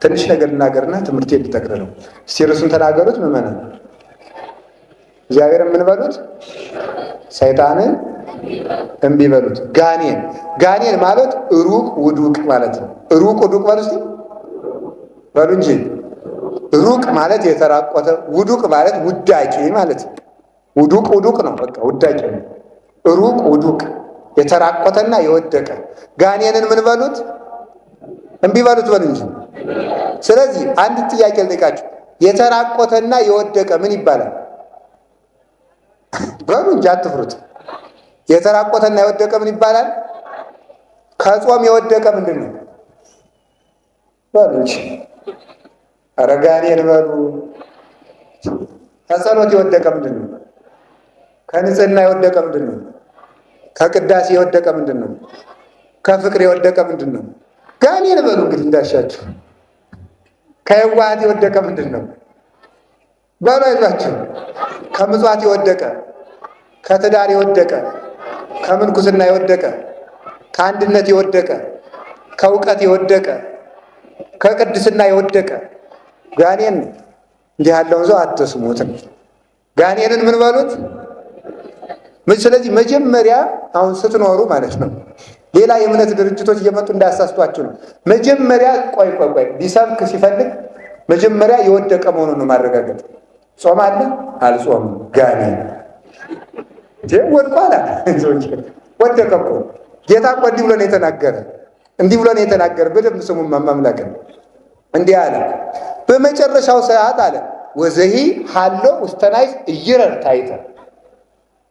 S1: ትንሽ ነገር ልናገርና ትምህርት ልጠቅልለው። እስቲ ርዕሱን ተናገሩት ምዕመናን። እግዚአብሔርን ምን በሉት? ሰይጣንን እምቢ በሉት። ጋኔን ጋኔን ማለት ሩቅ ውዱቅ ማለት ነው። ሩቅ ውዱቅ በሉ እስቲ በሉ እንጂ። ሩቅ ማለት የተራቆተ፣ ውዱቅ ማለት ውዳቂ ማለት ነው። ውዱቅ ውዱቅ ነው፣ በቃ ውዳቂ ነው። ሩቅ ውዱቅ የተራቆተና የወደቀ። ጋኔንን ምን በሉት? እምቢ በሉት በሉ እንጂ። ስለዚህ አንድ ጥያቄ ልጠይቃችሁ። የተራቆተና የወደቀ ምን ይባላል? በሉ እንጂ አትፍሩት። የተራቆተና የወደቀ ምን ይባላል? ከጾም የወደቀ ምንድን ነው? በሉ እንጂ። ኧረ ጋኔን በሉ። ከጸሎት የወደቀ ምንድን ነው? ከንጽህና የወደቀ ምንድን ነው? ከቅዳሴ የወደቀ ምንድን ነው? ከፍቅር የወደቀ ምንድን ነው? ጋኔን በሉ እንግዲህ እንዳሻችሁ። ከየዋህት የወደቀ ምንድን ነው? በሉ አይዟችሁ። ከምጽዋት የወደቀ፣ ከትዳር የወደቀ፣ ከምንኩስና የወደቀ፣ ከአንድነት የወደቀ፣ ከእውቀት የወደቀ፣ ከቅድስና የወደቀ ጋኔን። እንዲህ ያለውን ሰው አትስሙት። ጋኔንን ምን በሉት? ስለዚህ መጀመሪያ አሁን ስትኖሩ ማለት ነው፣ ሌላ የእምነት ድርጅቶች እየመጡ እንዳያሳስቷችሁ ነው። መጀመሪያ ቆይ ቆይ ቆይ ሊሰብክ ሲፈልግ መጀመሪያ የወደቀ መሆኑን ነው ማረጋገጥ። ጾም አለ አልጾም፣ ጋኔን ወድቋል። ወደቀ እኮ ጌታ እኮ እንዲህ ብሎ ነው የተናገረ፣ እንዲህ ብሎ ነው የተናገረ። በደንብ ስሙ ማምላክን እንዲህ አለ። በመጨረሻው ሰዓት አለ ወዘሂ ሀሎ ውስተ ናይስ ኢይረር ታሕተ፣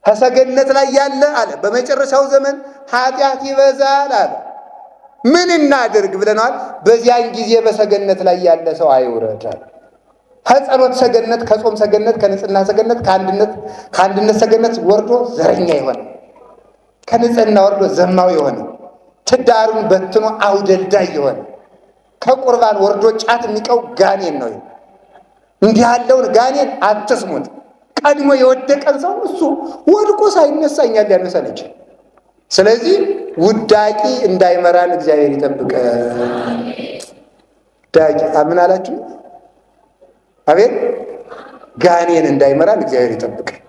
S1: ከሰገነት ላይ ያለ አለ በመጨረሻው ዘመን ኃጢአት ይበዛል አለ። ምን እናድርግ ብለናል። በዚያን ጊዜ በሰገነት ላይ ያለ ሰው አይውረድ አለ። ከጸሎት ሰገነት፣ ከጾም ሰገነት፣ ከንጽህና ሰገነት፣ ከአንድነት ሰገነት ወርዶ ዘረኛ የሆነ፣ ከንጽህና ወርዶ ዘማዊ የሆነ፣ ትዳሩን በትኖ አውደልዳይ የሆነ፣ ከቁርባን ወርዶ ጫት የሚቀው ጋኔን ነው። እንዲህ ያለውን ጋኔን አትስሙት። ቀድሞ የወደቀን ሰው እሱ ወድቆ ሳይነሳ እኛን ሊያነሳን ይችላል። ስለዚህ ውዳቂ እንዳይመራን እግዚአብሔር ይጠብቀን። ዳቂ ምን አላችሁ? አቤት ጋኔን እንዳይመራን እግዚአብሔር ይጠብቀን።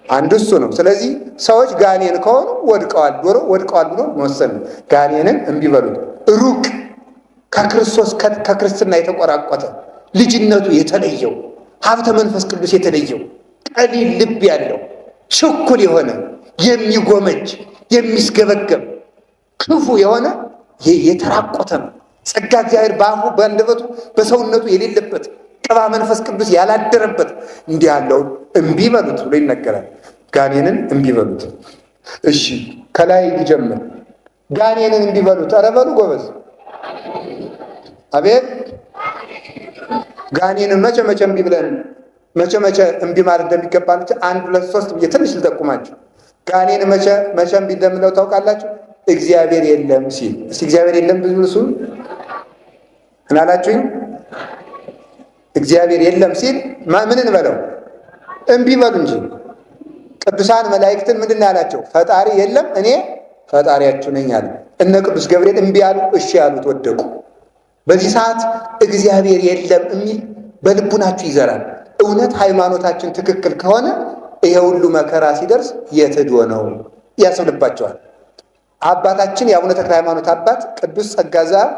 S1: አንዱ እሱ ነው። ስለዚህ ሰዎች ጋኔን ከሆኑ ወድቀዋል፣ ዶሮ ወድቀዋል ብሎ መወሰን ነው። ጋኔንን እምቢ በሉት። ሩቅ ከክርስቶስ ከክርስትና የተቆራቆተ፣ ልጅነቱ የተለየው፣ ሀብተ መንፈስ ቅዱስ የተለየው፣ ቀሊል ልብ ያለው፣ ችኩል የሆነ፣ የሚጎመጅ፣ የሚስገበገብ፣ ክፉ የሆነ፣ የተራቆተ ነው። ጸጋ እግዚአብሔር በአፉ በአንደበቱ በሰውነቱ የሌለበት፣ ቅባ መንፈስ ቅዱስ ያላደረበት እንዲህ ያለውን እምቢ በሉት ብሎ ይነገራል። ጋኔንን እምቢ በሉት። እሺ ከላይ ሊጀምር ጋኔንን እምቢ በሉት። ኧረ በሉ ጎበዝ። አቤት ጋኔንን መቼ መቼ እምቢ ብለን መቼ መቼ እምቢ ማለት እንደሚገባን አንድ ሁለት ሶስት ብዬ ትንሽ ልጠቁማችሁ። ጋኔን መቼ መቼ እምቢ እንደምለው ታውቃላችሁ? እግዚአብሔር የለም ሲል። እስቲ እግዚአብሔር የለም ብዙ እሱ እናላችሁኝ። እግዚአብሔር የለም ሲል ምን እንበለው? እምቢ በሉ እንጂ። ቅዱሳን መላእክትን ምንድን ነው ያላቸው? ፈጣሪ የለም እኔ ፈጣሪያችሁ ነኝ አለ። እነ ቅዱስ ገብርኤል እምቢ ያሉ፣ እሺ ያሉት ወደቁ። በዚህ ሰዓት እግዚአብሔር የለም የሚል በልቡናችሁ ይዘራል። እውነት ሃይማኖታችን ትክክል ከሆነ ይሄ ሁሉ መከራ ሲደርስ የት ሄዶ ነው? ያስብልባቸዋል። አባታችን የአቡነ ተክለ ሃይማኖት አባት ቅዱስ ጸጋ ዘአብ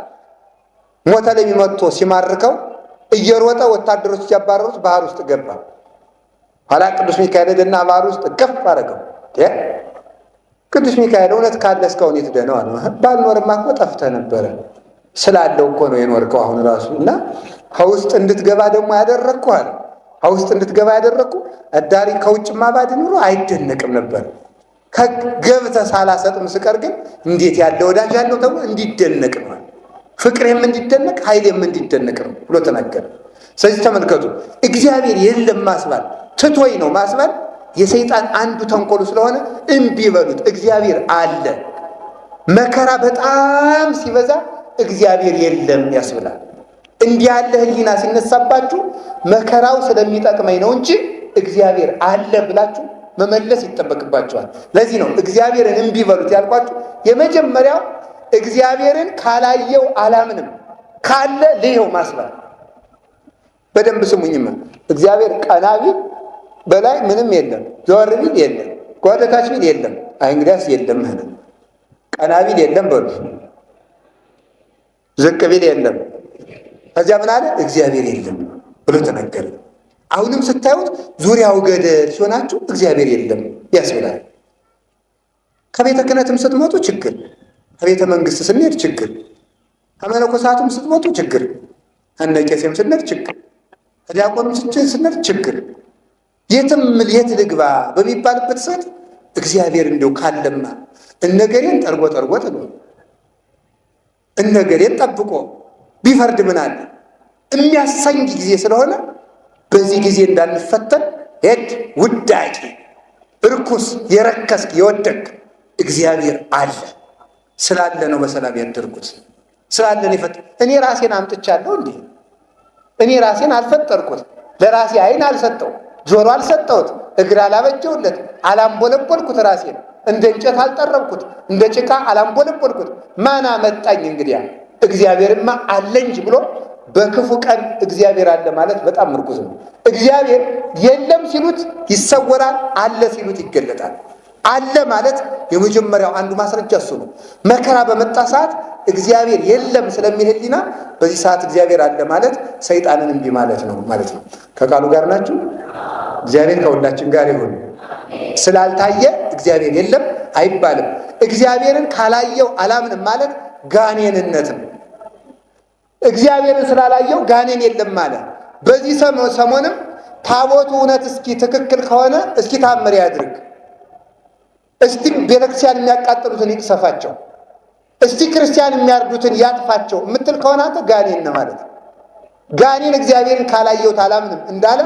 S1: ሞተ ለሚ መጥቶ ሲማርከው እየሮጠ ወታደሮች እያባረሩት ባህር ውስጥ ገባ። ኋላ ቅዱስ ሚካኤል ሄደና ባህር ውስጥ ገፍ አደረገው። ቅዱስ ሚካኤል እውነት ካለ እስካሁን የት ሄደህ ነው አለው። ባልኖርማ እኮ ጠፍተህ ነበረ፣ ስላለው እኮ ነው የኖርከው አሁን ራሱ እና ከውስጥ እንድትገባ ደግሞ ያደረግኩ አለ። ከውስጥ እንድትገባ ያደረግኩ እዳሪ ከውጭማ ባድ ኑሮ አይደነቅም ነበር። ከገብተህ ሳላሰጥም ስቀር ግን እንዴት ያለ ወዳጅ ያለው ተብሎ እንዲደነቅ ነው። ፍቅሬም እንዲደነቅ ኃይሌም እንዲደነቅ ነው ብሎ ተናገረ። ስለዚህ ተመልከቱ፣ እግዚአብሔር የለም ማስባል ትቶኝ ነው ማስባል የሰይጣን አንዱ ተንኮሉ ስለሆነ እምቢ በሉት። እግዚአብሔር አለ። መከራ በጣም ሲበዛ እግዚአብሔር የለም ያስብላል። እንዲህ ያለ ሕሊና ሲነሳባችሁ መከራው ስለሚጠቅመኝ ነው እንጂ እግዚአብሔር አለ ብላችሁ መመለስ ይጠበቅባችኋል። ለዚህ ነው እግዚአብሔርን እምቢ በሉት ያልኳችሁ። የመጀመሪያው እግዚአብሔርን ካላየው አላምንም፣ ካለ ልየው ማስባል። በደንብ ስሙኝማ። እግዚአብሔር ቀና ቢል በላይ ምንም የለም፣ ዘወር ቢል የለም፣ ወደታች ቢል የለም። አይ እንግዲያስ የለም። ቀና ቢል የለም በሉ፣ ዝቅ ቢል የለም። ከዚያ ምን አለ? እግዚአብሔር የለም ብሎ ተናገረ። አሁንም ስታዩት ዙሪያው ገደል ሲሆናችሁ እግዚአብሔር የለም ያስብላል። ከቤተ ክህነትም ስትመጡ ችግር፣ ከቤተ መንግስት ስንሄድ ችግር፣ ከመነኮሳቱም ስትመጡ ችግር፣ ከነቄሴም ስንሄድ ችግር፣ ከዲያቆኑም ስንሄድ ችግር፣ የትም የት ልግባ በሚባልበት ሰዓት እግዚአብሔር እንደው ካለማ እነገሬን ጠርጎ ጠርጎ ጥሎ እነገሬን ጠብቆ ቢፈርድ ምን አለ የሚያሰኝ ጊዜ ስለሆነ በዚህ ጊዜ እንዳንፈተን ሄድ ውዳቂ እርኩስ የረከስክ የወደቅ እግዚአብሔር አለ ስላለ ነው በሰላም ያደርጉት ስላለ ነው የፈጠ እኔ ራሴን አምጥቻለሁ እንዴ? እኔ ራሴን አልፈጠርኩት። ለራሴ ዓይን አልሰጠው፣ ጆሮ አልሰጠሁት፣ እግር አላበጀውለት፣ አላምቦለቦልኩት። ራሴን እንደ እንጨት አልጠረብኩት፣ እንደ ጭቃ አላምቦለቦልኩት። ማን አመጣኝ? እንግዲያ እግዚአብሔርማ አለ እንጂ ብሎ በክፉ ቀን እግዚአብሔር አለ ማለት በጣም ምርኩዝ ነው። እግዚአብሔር የለም ሲሉት ይሰወራል፣ አለ ሲሉት ይገለጣል። አለ ማለት የመጀመሪያው አንዱ ማስረጃ እሱ ነው። መከራ በመጣ ሰዓት እግዚአብሔር የለም ስለሚል ሕሊና በዚህ ሰዓት እግዚአብሔር አለ ማለት ሰይጣንን እምቢ ማለት ነው ማለት ነው። ከቃሉ ጋር ናችሁ። እግዚአብሔር ከሁላችን ጋር ይሁን። ስላልታየ እግዚአብሔር የለም አይባልም። እግዚአብሔርን ካላየው አላምንም ማለት ጋኔንነት ነው። እግዚአብሔርን ስላላየው ጋኔን የለም አለ። በዚህ ሰሞንም ታቦቱ እውነት እስኪ ትክክል ከሆነ እስኪ ታምር ያድርግ፣ እስቲ ቤተክርስቲያን የሚያቃጥሉትን ይቅሰፋቸው፣ እስቲ ክርስቲያን የሚያርዱትን ያጥፋቸው የምትል ከሆነ አንተ ጋኔን ነህ ማለት ነው። ጋኔን እግዚአብሔርን ካላየሁት አላምንም እንዳለ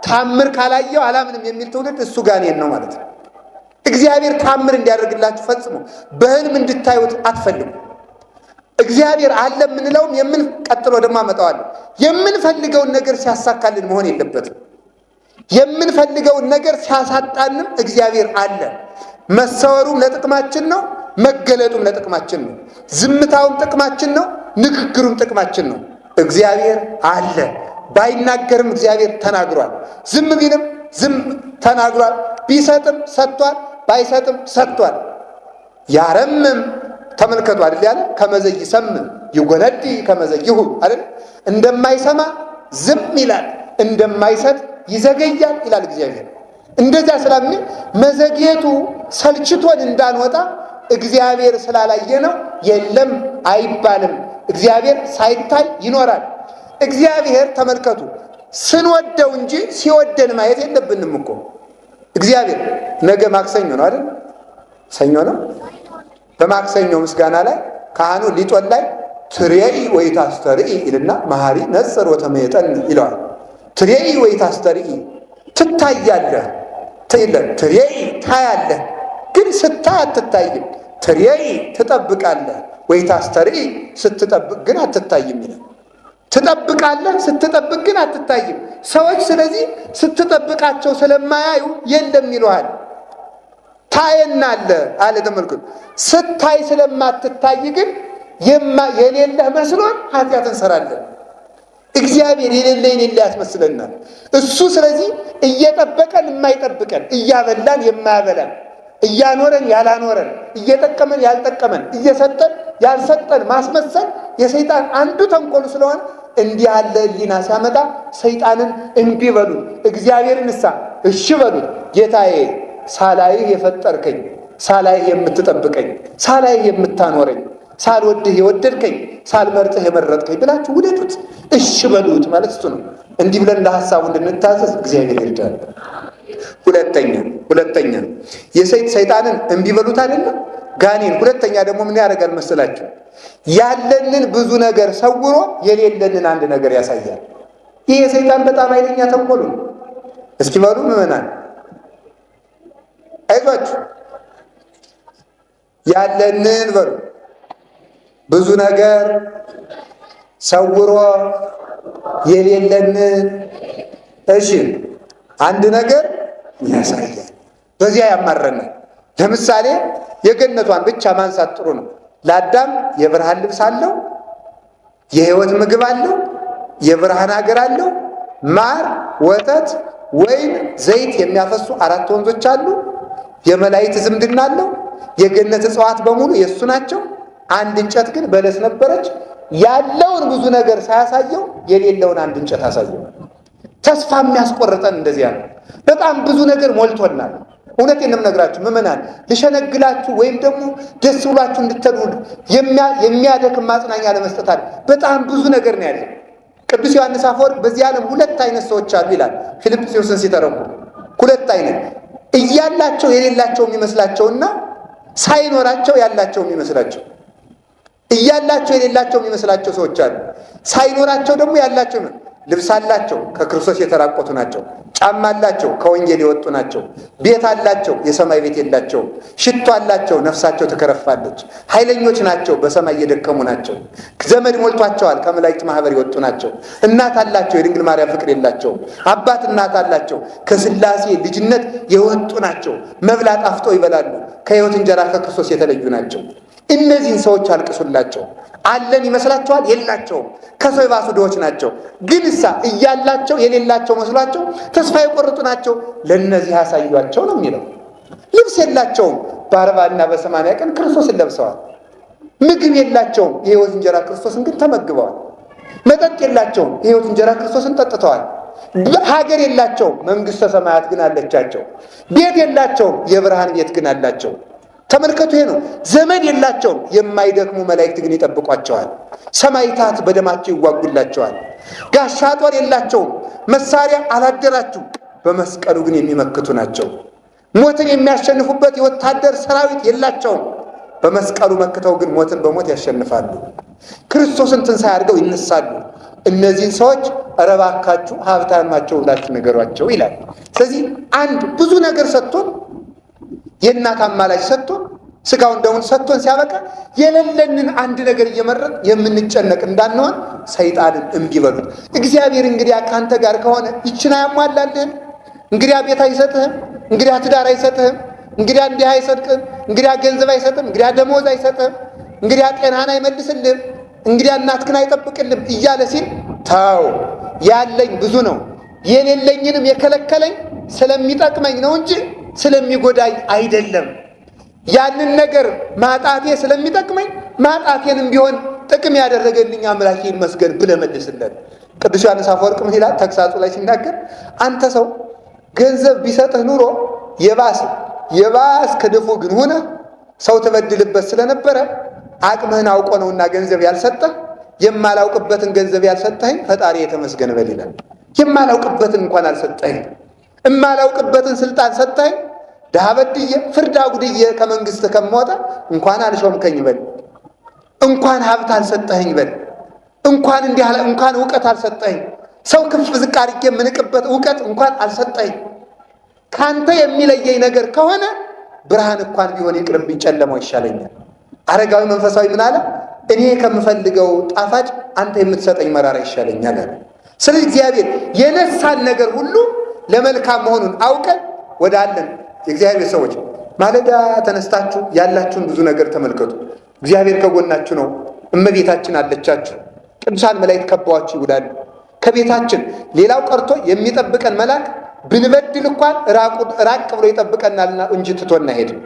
S1: ታምር ካላየው አላምንም የሚል ትውልድ እሱ ጋኔን ነው ማለት ነው። እግዚአብሔር ታምር እንዲያደርግላችሁ ፈጽሞ በህልም እንድታዩት አትፈልጉ። እግዚአብሔር አለ የምንለውም የምን ቀጥሎ ደግሞ አመጣዋለሁ የምንፈልገውን ነገር ሲያሳካልን መሆን የለበትም። የምንፈልገውን ነገር ሲያሳጣንም እግዚአብሔር አለ። መሰወሩም ለጥቅማችን ነው፣ መገለጡም ለጥቅማችን ነው። ዝምታውም ጥቅማችን ነው፣ ንግግሩም ጥቅማችን ነው። እግዚአብሔር አለ። ባይናገርም እግዚአብሔር ተናግሯል። ዝም ቢልም ዝም ተናግሯል። ቢሰጥም ሰጥቷል፣ ባይሰጥም ሰጥቷል። ያረምም ተመልከቱ አይደል ያለ ከመዘይ ሰም ይጎነዲ ከመዘይሁ አይደል እንደማይሰማ ዝም ይላል፣ እንደማይሰጥ ይዘገያል ይላል እግዚአብሔር። እንደዚያ ስለሚል መዘግየቱ ሰልችቶን እንዳንወጣ እግዚአብሔር ስላላየ ነው የለም አይባልም። እግዚአብሔር ሳይታይ ይኖራል። እግዚአብሔር ተመልከቱ ስንወደው እንጂ ሲወደን ማየት የለብንም እኮ። እግዚአብሔር ነገ ማክሰኞ ነው አይደል? ሰኞ ነው። በማክሰኞ ምስጋና ላይ ካህኑ ሊጦን ላይ ትሬኢ ወይ ታስተርኢ ይልና መሐሪ ነጽር ወተመየጠን ይለዋል። ትሬኢ ወይ ታስተርኢ ትታያለህ፣ ትሬኢ ታያለህ፣ ግን ስታይ አትታይም። ትሬኢ ትጠብቃለህ፣ ወይ ታስተርኢ ስትጠብቅ ግን አትታይም ይላል። ትጠብቃለህ፣ ስትጠብቅ ግን አትታይም። ሰዎች ስለዚህ ስትጠብቃቸው ስለማያዩ የለም ይለዋል። ታየናለ አለ። ተመልከቱ፣ ስታይ ስለማትታይ ግን የሌለህ መስሎን ኃጢአት እንሰራለን። እግዚአብሔር የሌለ የሌለ ያስመስለናል። እሱ ስለዚህ እየጠበቀን የማይጠብቀን፣ እያበላን የማያበላን፣ እያኖረን ያላኖረን፣ እየጠቀመን ያልጠቀመን፣ እየሰጠን ያልሰጠን ማስመሰል የሰይጣን አንዱ ተንኮሉ ስለሆነ እንዲህ ያለ ሕሊና ሲያመጣ ሰይጣንን እምቢ በሉት፣ እግዚአብሔርን እሳ እሺ በሉት። ጌታዬ ሳላይህ የፈጠርከኝ፣ ሳላይህ የምትጠብቀኝ፣ ሳላይህ የምታኖረኝ፣ ሳልወድህ የወደድከኝ፣ ሳልመርጥህ የመረጥከኝ ብላችሁ ውደዱት፣ እሺ በሉት ማለት እሱ ነው። እንዲህ ብለን ለሀሳቡ እንድንታዘዝ እግዚአብሔር ይርዳል። ሁለተኛ ሰይጣንን እምቢ በሉት አይደለም ጋኔን። ሁለተኛ ደግሞ ምን ያደርጋል መሰላችሁ? ያለንን ብዙ ነገር ሰውሮ የሌለንን አንድ ነገር ያሳያል። ይህ የሰይጣን በጣም ኃይለኛ ተንኮሉ ነው። እስኪ በሉ ምዕመናን አይዟችሁ፣ ያለንን በሉ ብዙ ነገር ሰውሮ የሌለንን እሺ አንድ ነገር ያሳያል። በዚያ ያማረናል። ለምሳሌ የገነቷን ብቻ ማንሳት ጥሩ ነው። ለአዳም የብርሃን ልብስ አለው፣ የሕይወት ምግብ አለው፣ የብርሃን ሀገር አለው፣ ማር፣ ወተት፣ ወይን፣ ዘይት የሚያፈሱ 4 ወንዞች አሉ። የመላእክት ዝምድና አለው። የገነት እጽዋት በሙሉ የእሱ ናቸው። አንድ እንጨት ግን በለስ ነበረች። ያለውን ብዙ ነገር ሳያሳየው የሌለውን አንድ እንጨት አሳየው። ተስፋ የሚያስቆርጠን እንደዚያ ነው። በጣም ብዙ ነገር ሞልቶናል። እውነቴን ነው የምነግራችሁ ምዕመናን፣ ልሸነግላችሁ ወይም ደግሞ ደስ ብሏችሁ እንድትሄዱ የሚያደክም ማጽናኛ ለመስጠት አለ። በጣም ብዙ ነገር ነው ያለው። ቅዱስ ዮሐንስ አፈወርቅ በዚህ ዓለም ሁለት አይነት ሰዎች አሉ ይላል ፊልጵስዩስን ሲተረጉም። ሁለት አይነት እያላቸው የሌላቸው የሚመስላቸውና ሳይኖራቸው ያላቸው የሚመስላቸው። እያላቸው የሌላቸው የሚመስላቸው ሰዎች አሉ። ሳይኖራቸው ደግሞ ያላቸው ልብስ አላቸው፣ ከክርስቶስ የተራቆቱ ናቸው። ጫማ አላቸው፣ ከወንጌል የወጡ ናቸው። ቤት አላቸው፣ የሰማይ ቤት የላቸውም። ሽቶ አላቸው፣ ነፍሳቸው ትከረፋለች። ኃይለኞች ናቸው፣ በሰማይ የደከሙ ናቸው። ዘመድ ሞልቷቸዋል፣ ከመላእክት ማህበር የወጡ ናቸው። እናት አላቸው፣ የድንግል ማርያም ፍቅር የላቸውም። አባት እናት አላቸው፣ ከስላሴ ልጅነት የወጡ ናቸው። መብላ ጣፍጦ ይበላሉ፣ ከሕይወት እንጀራ ከክርስቶስ የተለዩ ናቸው። እነዚህን ሰዎች አልቅሱላቸው። አለን ይመስላቸዋል፣ የላቸውም። ከሰው የባሱ ድሆች ናቸው። ግን እሳ እያላቸው የሌላቸው መስሏቸው ተስፋ የቆረጡ ናቸው። ለነዚህ ያሳዩአቸው ነው የሚለው። ልብስ የላቸውም፣ በ40 እና በ80 ቀን ክርስቶስን ለብሰዋል። ምግብ የላቸውም፣ የሕይወት እንጀራ ክርስቶስን ግን ተመግበዋል። መጠጥ የላቸውም፣ የሕይወት እንጀራ ክርስቶስን ጠጥተዋል። ሀገር የላቸውም፣ መንግሥተ ሰማያት ግን አለቻቸው። ቤት የላቸውም፣ የብርሃን ቤት ግን አላቸው። ተመልከቱ፣ ይሄ ነው። ዘመድ የላቸውም፣ የማይደክሙ መላእክት ግን ይጠብቋቸዋል። ሰማዕታት በደማቸው ይዋጉላቸዋል። ጋሻ ጦር የላቸውም፣ መሳሪያ አላደራችሁም፣ በመስቀሉ ግን የሚመክቱ ናቸው። ሞትን የሚያሸንፉበት የወታደር ሰራዊት የላቸውም፣ በመስቀሉ መክተው ግን ሞትን በሞት ያሸንፋሉ። ክርስቶስን ትንሣኤ አድርገው ይነሳሉ። እነዚህን ሰዎች እባካችሁ ሀብታም ናቸው ብላችሁ ንገሯቸው ይላል። ስለዚህ አንድ ብዙ ነገር ሰጥቶን የእናት አማላጅ ሰጥቶን ስጋውን ደሙን ሰጥቶን ሲያበቃ የሌለንን አንድ ነገር እየመረጥ የምንጨነቅ እንዳንሆን ሰይጣንን እምቢ በሉት። እግዚአብሔር እንግዲያ ካንተ ጋር ከሆነ ይችን አያሟላልህም፣ እንግዲያ ቤት አይሰጥህም፣ እንግዲያ ትዳር አይሰጥህም፣ እንግዲያ እንዲህ አይሰጥህም፣ እንግዲያ ገንዘብ አይሰጥህም፣ እንግዲያ ደሞዝ አይሰጥህም፣ እንግዲያ ጤናህን አይመልስልህም፣ እንግዲያ እናትህን አይጠብቅልህም እያለ ሲል ተው፣ ያለኝ ብዙ ነው፣ የሌለኝንም የከለከለኝ ስለሚጠቅመኝ ነው እንጂ ስለሚጎዳኝ አይደለም። ያንን ነገር ማጣቴ ስለሚጠቅመኝ ማጣቴንም ቢሆን ጥቅም ያደረገልኝ አምላኬ ይመስገን ብለህ መልስለት። ቅዱስ ዮሐንስ አፈወርቅ ምን ይላል ተግሳጹ ላይ ሲናገር፣ አንተ ሰው ገንዘብ ቢሰጥህ ኑሮ የባስ የባስ ክድፉ ግን ሆነ ሰው ትበድልበት ስለነበረ አቅምህን አውቆ ነውና ገንዘብ ያልሰጠህ፣ የማላውቅበትን ገንዘብ ያልሰጠኸኝ ፈጣሪ የተመስገን በል ይላል። የማላውቅበትን እንኳን አልሰጠኸኝ፣ እማላውቅበትን ስልጣን ሰጠኸኝ፣ ድሀ በድዬ ፍርድ አጉድዬ ከመንግስት ከምወጣ እንኳን አልሾምከኝ በል፣ እንኳን ሀብት አልሰጠኸኝ በል፣ እንኳን እንዲህ እንኳን እውቀት አልሰጠኸኝ፣ ሰው ከፍ ዝቅ አድርጌ የምንቅበት እውቀት እንኳን አልሰጠኸኝ። ካንተ የሚለየኝ ነገር ከሆነ ብርሃን እንኳን ቢሆን ይቅርብኝ፣ ጨለማው ይሻለኛል። አረጋዊ መንፈሳዊ ምን አለ? እኔ ከምፈልገው ጣፋጭ አንተ የምትሰጠኝ መራራ ይሻለኛል አለ። ስለዚህ እግዚአብሔር የነሳን ነገር ሁሉ ለመልካም መሆኑን አውቀን ወዳለን የእግዚአብሔር ሰዎች ማለዳ ተነስታችሁ ያላችሁን ብዙ ነገር ተመልከቱ። እግዚአብሔር ከጎናችሁ ነው። እመቤታችን አለቻችሁ። ቅዱሳን መላእክት ከበዋችሁ ይውላሉ። ከቤታችን ሌላው ቀርቶ የሚጠብቀን መልአክ ብንበድል እንኳን ራቅ ብሎ ይጠብቀናልና እንጂ ትቶን አይሄድም።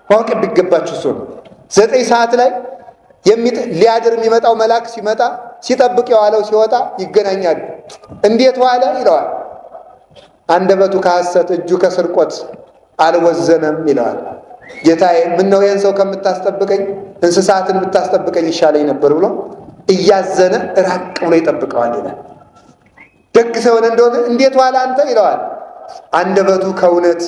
S1: ማወቅ ቢገባችሁ እሱ ነው። 9 ሰዓት ላይ ሊያድር የሚመጣው መልአክ ሲመጣ ሲጠብቅ የዋለው ሲወጣ ይገናኛሉ። እንዴት ዋለ ይለዋል። አንደበቱ ከሐሰት እጁ ከስርቆት አልወዘነም ይለዋል። ጌታዬ ምነው ይህን ሰው ከምታስጠብቀኝ እንስሳትን ብታስጠብቀኝ ይሻለኝ ነበር ብሎ እያዘነ ራቅ ብሎ ይጠብቀዋል ይላል። ደግ ሰው የሆነ እንደሆነ እንዴት ዋለ አንተ ይለዋል። አንደበቱ ከእውነት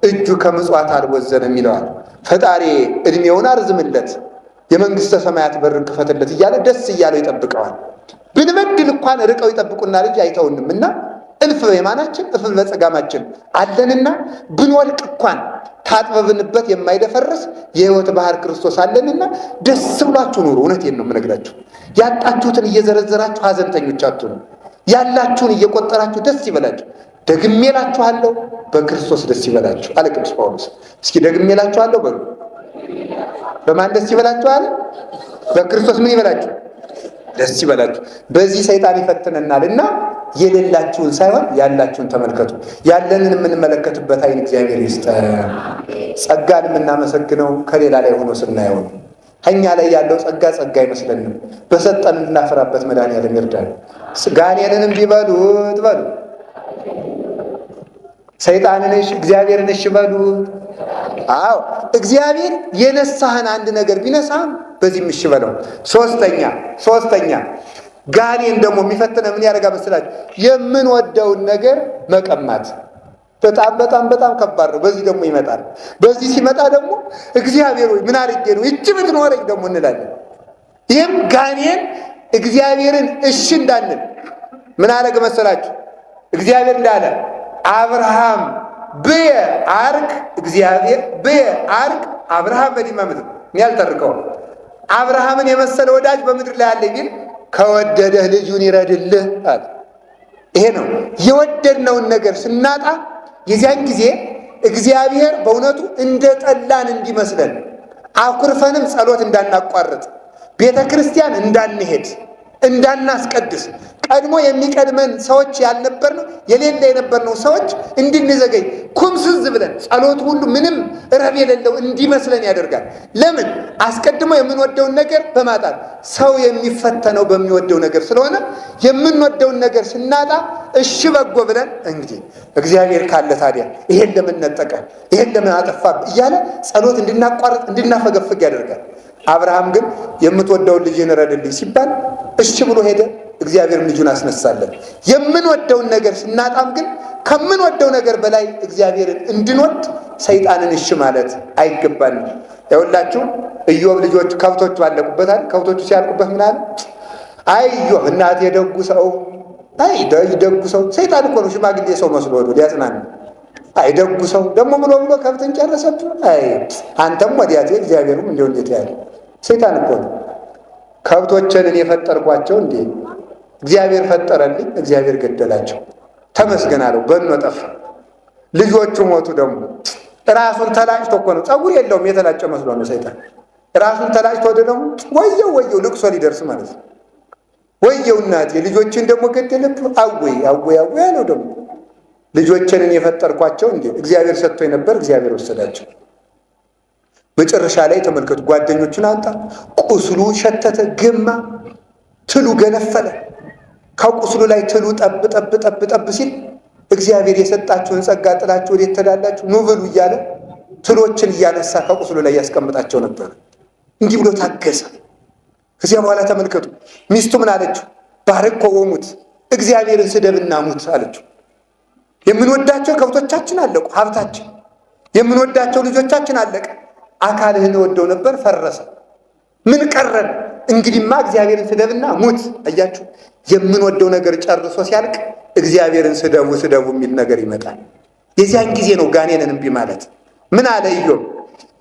S1: እጁ ከምጽዋት አልወዘነም ይለዋል። ፈጣሪ እድሜውን አርዝምለት የመንግስተ ሰማያት በር ክፈትለት እያለ ደስ እያለው ይጠብቀዋል። ብንበድል እንኳን ርቀው ይጠብቁና ልጅ አይተውንም እና እልፍ በየማናችን እልፍ በጸጋማችን አለንና ብንወድቅ እንኳን ታጥበብንበት የማይደፈርስ የሕይወት ባህር ክርስቶስ አለንና ደስ ብሏችሁ ኑሩ። እውነቴን ነው የምነግራችሁ። ያጣችሁትን እየዘረዘራችሁ ሐዘንተኞች አትሁኑ። ያላችሁን እየቆጠራችሁ ደስ ይበላችሁ። ደግሜ እላችኋለሁ በክርስቶስ ደስ ይበላችሁ አለ ቅዱስ ጳውሎስ። እስኪ ደግሜ እላችኋለሁ በሉ። በማን ደስ ይበላችሁ አለ? በክርስቶስ ምን ይበላችሁ? ደስ ይበላችሁ። በዚህ ሰይጣን ይፈትነናል እና የሌላችሁን ሳይሆን ያላችሁን ተመልከቱ። ያለንን የምንመለከትበት ዓይን እግዚአብሔር ይስጠን። ጸጋን የምናመሰግነው ከሌላ ላይ ሆኖ ስናየው ነው። ከኛ ላይ ያለው ጸጋ ጸጋ አይመስለንም። በሰጠን እንድናፈራበት መድኃኒዓለም ይርዳል። ጋኔንንም ቢበሉት በሉ፣ ሰይጣንን እሺ፣ እግዚአብሔርን እሺ በሉት። አዎ እግዚአብሔር የነሳህን አንድ ነገር ቢነሳህም በዚህም እሺ በለው። ሶስተኛ ጋኔን ደግሞ የሚፈትነ ምን ያደርጋ መስላችሁ? የምንወደውን ነገር መቀማት በጣም በጣም በጣም ከባድ ነው። በዚህ ደግሞ ይመጣል። በዚህ ሲመጣ ደግሞ እግዚአብሔር ወይ ምን አድርጌ ነው ይቺ ብትኖረኝ ደግሞ እንላለን። ይህም ጋኔን እግዚአብሔርን እሺ እንዳንል ምን አደረገ መሰላችሁ? እግዚአብሔር እንዳለ አብርሃም ብየ አርክ እግዚአብሔር ብየ አርክ አብርሃም በዲማ ምድር እኔ አልተርከውም። አብርሃምን የመሰለ ወዳጅ በምድር ላይ አለ ቢል ከወደደህ ልጁን ይረድልህ አለ። ይሄ ነው የወደድነውን ነገር ስናጣ የዚያን ጊዜ እግዚአብሔር በእውነቱ እንደ ጠላን እንዲመስለን አኩርፈንም ጸሎት እንዳናቋርጥ ቤተ ክርስቲያን እንዳንሄድ እንዳናስቀድስ ቀድሞ የሚቀድመን ሰዎች ያልነበርነው የሌለ የነበርነው ሰዎች እንድንዘገይ ኩምስዝ ብለን ጸሎት ሁሉ ምንም ረብ የሌለው እንዲመስለን ያደርጋል። ለምን? አስቀድሞ የምንወደውን ነገር በማጣት ሰው የሚፈተነው በሚወደው ነገር ስለሆነ የምንወደውን ነገር ስናጣ እሺ በጎ ብለን እንግዲህ እግዚአብሔር ካለ ታዲያ ይሄን ለምን ነጠቀ፣ ይሄን ለምን አጠፋ እያለ ጸሎት እንድናቋርጥ እንድናፈገፍግ ያደርጋል። አብርሃም ግን የምትወደውን ልጅህን እረድልኝ ሲባል እሺ ብሎ ሄደ። እግዚአብሔርም ልጁን አስነሳለን። የምንወደውን ነገር ስናጣም ግን ከምንወደው ነገር በላይ እግዚአብሔርን እንድንወድ ሰይጣንን እሺ ማለት አይገባንም። ያውላችሁ ኢዮብ ልጆቹ ከብቶቹ አለቁበታል። ከብቶቹ ሲያልቁበት ምን አለ? አይ ኢዮብ እናቴ ደጉ ሰው፣ አይ ደጉ ሰው። ሰይጣን እኮ ነው ሽማግሌ ሰው መስሎ ሆዶ ሊያጽናና። አይ ደጉ ሰው ደግሞ ብሎ ብሎ ከብትን ጨረሰብህ። አይ አንተም ወዲያቴ እግዚአብሔርም እንደው እንዴት ያለ ሰይጣን እኮ ነው። ከብቶችን እኔ የፈጠርኳቸው እንዴ? እግዚአብሔር ፈጠረልኝ፣ እግዚአብሔር ገደላቸው። ተመስገን አለው። በኖ ጠፋ። ልጆቹ ሞቱ። ደግሞ ራሱን ተላጭቶ እኮ ነው፣ ፀጉር የለውም የተላጨ መስሎ ነው ሰይጣን። ራሱን ተላጭቶ ወደ ደግሞ ወየው ወየው ልቅሶ ሊደርስ ማለት ነው። ወየው እናቴ ልጆችን ደግሞ ገደለብህ። አወይ አወይ አወይ አለው። ደግሞ ልጆችን እኔ የፈጠርኳቸው እንዴ? እግዚአብሔር ሰጥቶኝ ነበር፣ እግዚአብሔር ወሰዳቸው። መጨረሻ ላይ ተመልከቱ፣ ጓደኞቹን አንጣ፣ ቁስሉ ሸተተ፣ ገማ፣ ትሉ ገነፈለ። ከቁስሉ ላይ ትሉ ጠብ ጠብ ጠብ ጠብ ሲል እግዚአብሔር የሰጣችሁን ጸጋ ጥላችሁ ወዴት ትሄዳላችሁ? ኑ ብሉ እያለ ትሎችን እያነሳ ከቁስሉ ላይ ያስቀምጣቸው ነበር። እንዲህ ብሎ ታገሰ። ከዚያ በኋላ ተመልከቱ፣ ሚስቱ ምን አለችው? ባርኮ ወሙት፣ እግዚአብሔርን ስደብና ሙት አለችው። የምንወዳቸው ከብቶቻችን አለቁ፣ ሀብታችን፣ የምንወዳቸው ልጆቻችን አለቀ። አካልህን ወደው ነበር ፈረሰ። ምን ቀረን? እንግዲህማ እግዚአብሔርን ስደብና ሙት። አያችሁ፣ የምንወደው ነገር ጨርሶ ሲያልቅ እግዚአብሔርን ስደቡ ስደቡ የሚል ነገር ይመጣል። የዚያን ጊዜ ነው ጋኔንን እምቢ ማለት። ምን አለ ኢዮብ?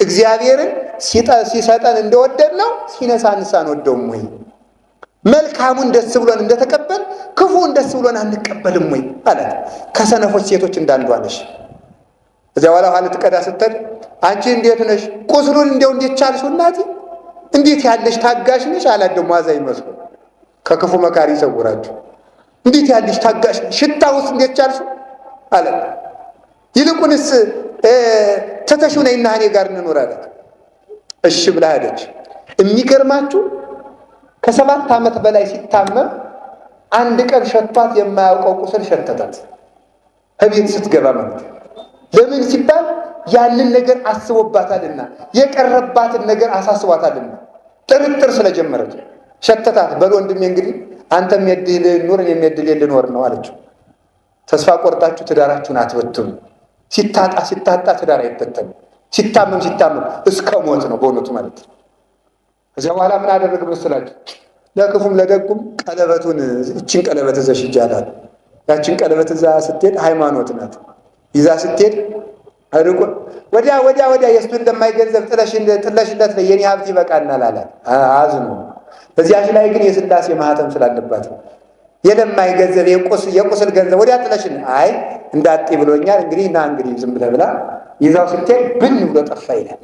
S1: እግዚአብሔርን ሲሰጠን እንደወደድ ነው ሲነሳንስ አንወደውም ወይ? መልካሙን ደስ ብሎን እንደተቀበል ክፉውን ደስ ብሎን አንቀበልም ወይ አላት። ከሰነፎች ሴቶች እንዳንዷ ነሽ። እዚያ በኋላ ውሃ ልትቀዳ ስትል አንቺ እንዴት ነሽ? ቁስሉን እንደው እንዴት ቻልሽው እናቴ? እንዴት ያለሽ ታጋሽ ነሽ አላት። ደግሞ አዛኝ መስሎ ከክፉ መካሪ ይሰውራችሁ። እንዴት ያለሽ ታጋሽ ነሽ፣ ሽታ ውስጥ እንዴት ቻልሽው አላት። ይልቁንስ ተተሽው ነይና እኔ ጋር እንኖር አላት። እሺ ብላ ሄደች። የሚገርማችሁ ከ7 ዓመት በላይ ሲታመም አንድ ቀን ሸቷት የማያውቀው ቁስል ሸተታት፣ ከቤት ስትገባ ማለት ነው። ለምን ሲባል ያንን ነገር አስቦባታልና የቀረባትን ነገር አሳስቧታልና ጥርጥር ስለጀመረች ሸተታት። በል ወንድሜ እንግዲህ አንተም የድል ኑር እኔም የድል ልኖር ነው አለችው። ተስፋ ቆርጣችሁ ትዳራችሁን አትበትኑ። ሲታጣ ሲታጣ ትዳር አይበተንም። ሲታመም ሲታመም እስከ ሞት ነው በእውነቱ ማለት ነው። ከዚያ በኋላ ምን አደረግ መስላችሁ? ለክፉም ለደጉም ቀለበቱን እችን ቀለበት ይዘሽ ሂጂ አላት። ያችን ቀለበት እዛ ስትሄድ ሃይማኖት ናት። ይዛ ስትሄድ ርቆ ወዲያ ወዲያ ወዲያ የእሱ እንደማይገንዘብ ጥለሽለት ነው የኔ ሀብት ይበቃናል አላት። አዝኖ በዚያች ላይ ግን የስላሴ ማህተም ስላለባት ነው የለማይ ገንዘብ የቁስል ገንዘብ ወዲያ ጥለሽን፣ አይ እንዳጤ ብሎኛል እንግዲህ ና እንግዲህ ዝም ብለህ ብላ ይዛው ስትሄድ ብን ብሎ ጠፋ ይላል።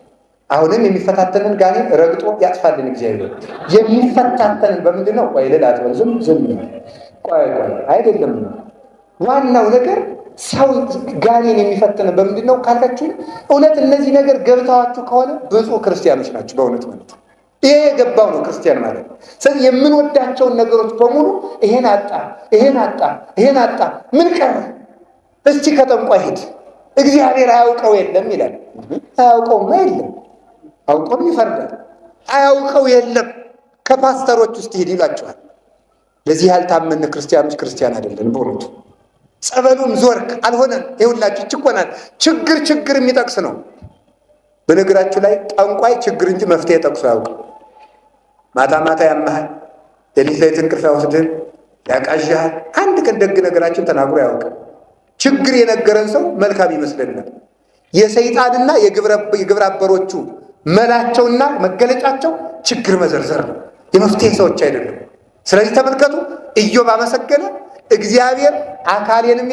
S1: አሁንም የሚፈታተንን ጋኔን ረግጦ ያጥፋልን እግዚአብሔር። የሚፈታተንን በምንድን ነው? ቆይ ልል አትበል፣ ዝም ዝም ቆይ ቆይ አይደለም። ዋናው ነገር ሰው ጋኔን የሚፈትንን በምንድን ነው ካላችሁ፣ እውነት እነዚህ ነገር ገብተዋችሁ ከሆነ ብፁዕ ክርስቲያኖች ናቸው። በእውነት ማለት ይሄ የገባው ነው ክርስቲያን ማለት። ስለዚህ የምንወዳቸውን ነገሮች በሙሉ ይሄን አጣ፣ ይሄን አጣ፣ ይሄን አጣ፣ ምን ቀረ? እስቲ ከጠንቋይ ሂድ፣ እግዚአብሔር አያውቀው የለም ይላል። አያውቀውማ የለም፣ አውቆም ይፈርዳል። አያውቀው የለም፣ ከፓስተሮች ውስጥ ሂድ ይላቸዋል። ለዚህ ያልታመን ክርስቲያኖች ክርስቲያን አይደለን በእውነቱ። ጸበሉም ዞርክ አልሆነም። ይኸውላችሁ ችኮናል። ችግር ችግር የሚጠቅስ ነው። በነገራችሁ ላይ ጠንቋይ ችግር እንጂ መፍትሄ ጠቅሶ አያውቅም። ማታ ማታ ያመሃል፣ ሌሊት ላይ እንቅልፍ አይወስድህም፣ ያቃዥሃል። አንድ ቀን ደግ ነገራችን ተናግሮ አያውቅም። ችግር የነገረን ሰው መልካም ይመስለናል። የሰይጣንና የግብረ አበሮቹ መላቸውና መገለጫቸው ችግር መዘርዘር ነው። የመፍትሄ ሰዎች አይደሉም። ስለዚህ ተመልከቱ፣ ኢዮብ አመሰገነ እግዚአብሔር። አካሌንም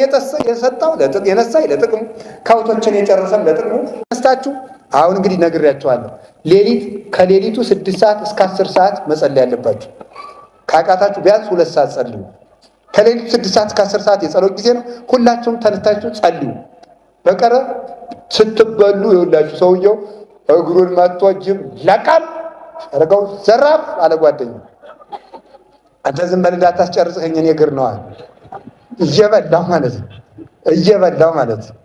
S1: የሰጠው የነሳኝ ለጥቅሙ፣ ከብቶችን የጨረሰም ለጥቅሙ። ስታችሁ አሁን እንግዲህ ነግሬያችኋለሁ። ሌሊት ከሌሊቱ 6 ሰዓት እስከ 10 ሰዓት መጸለይ ያለባችሁ። ካቃታችሁ ቢያንስ 2 ሰዓት ጸልዩ። ከሌሊቱ 6 ሰዓት እስከ 10 ሰዓት የጸሎት ጊዜ ነው። ሁላችሁም ተነስታችሁ ጸልዩ። በቀረ ስትበሉ ይኸውላችሁ ሰውየው እግሩን መጥቶ ጅብ ለቃል አረጋው ዘራፍ አለ ጓደኛው። አንተ ዝም በል እንዳታስጨርሰኝ እኔ እግር ነው አለ። እየበላው ማለት ነው፣ እየበላው ማለት ነው።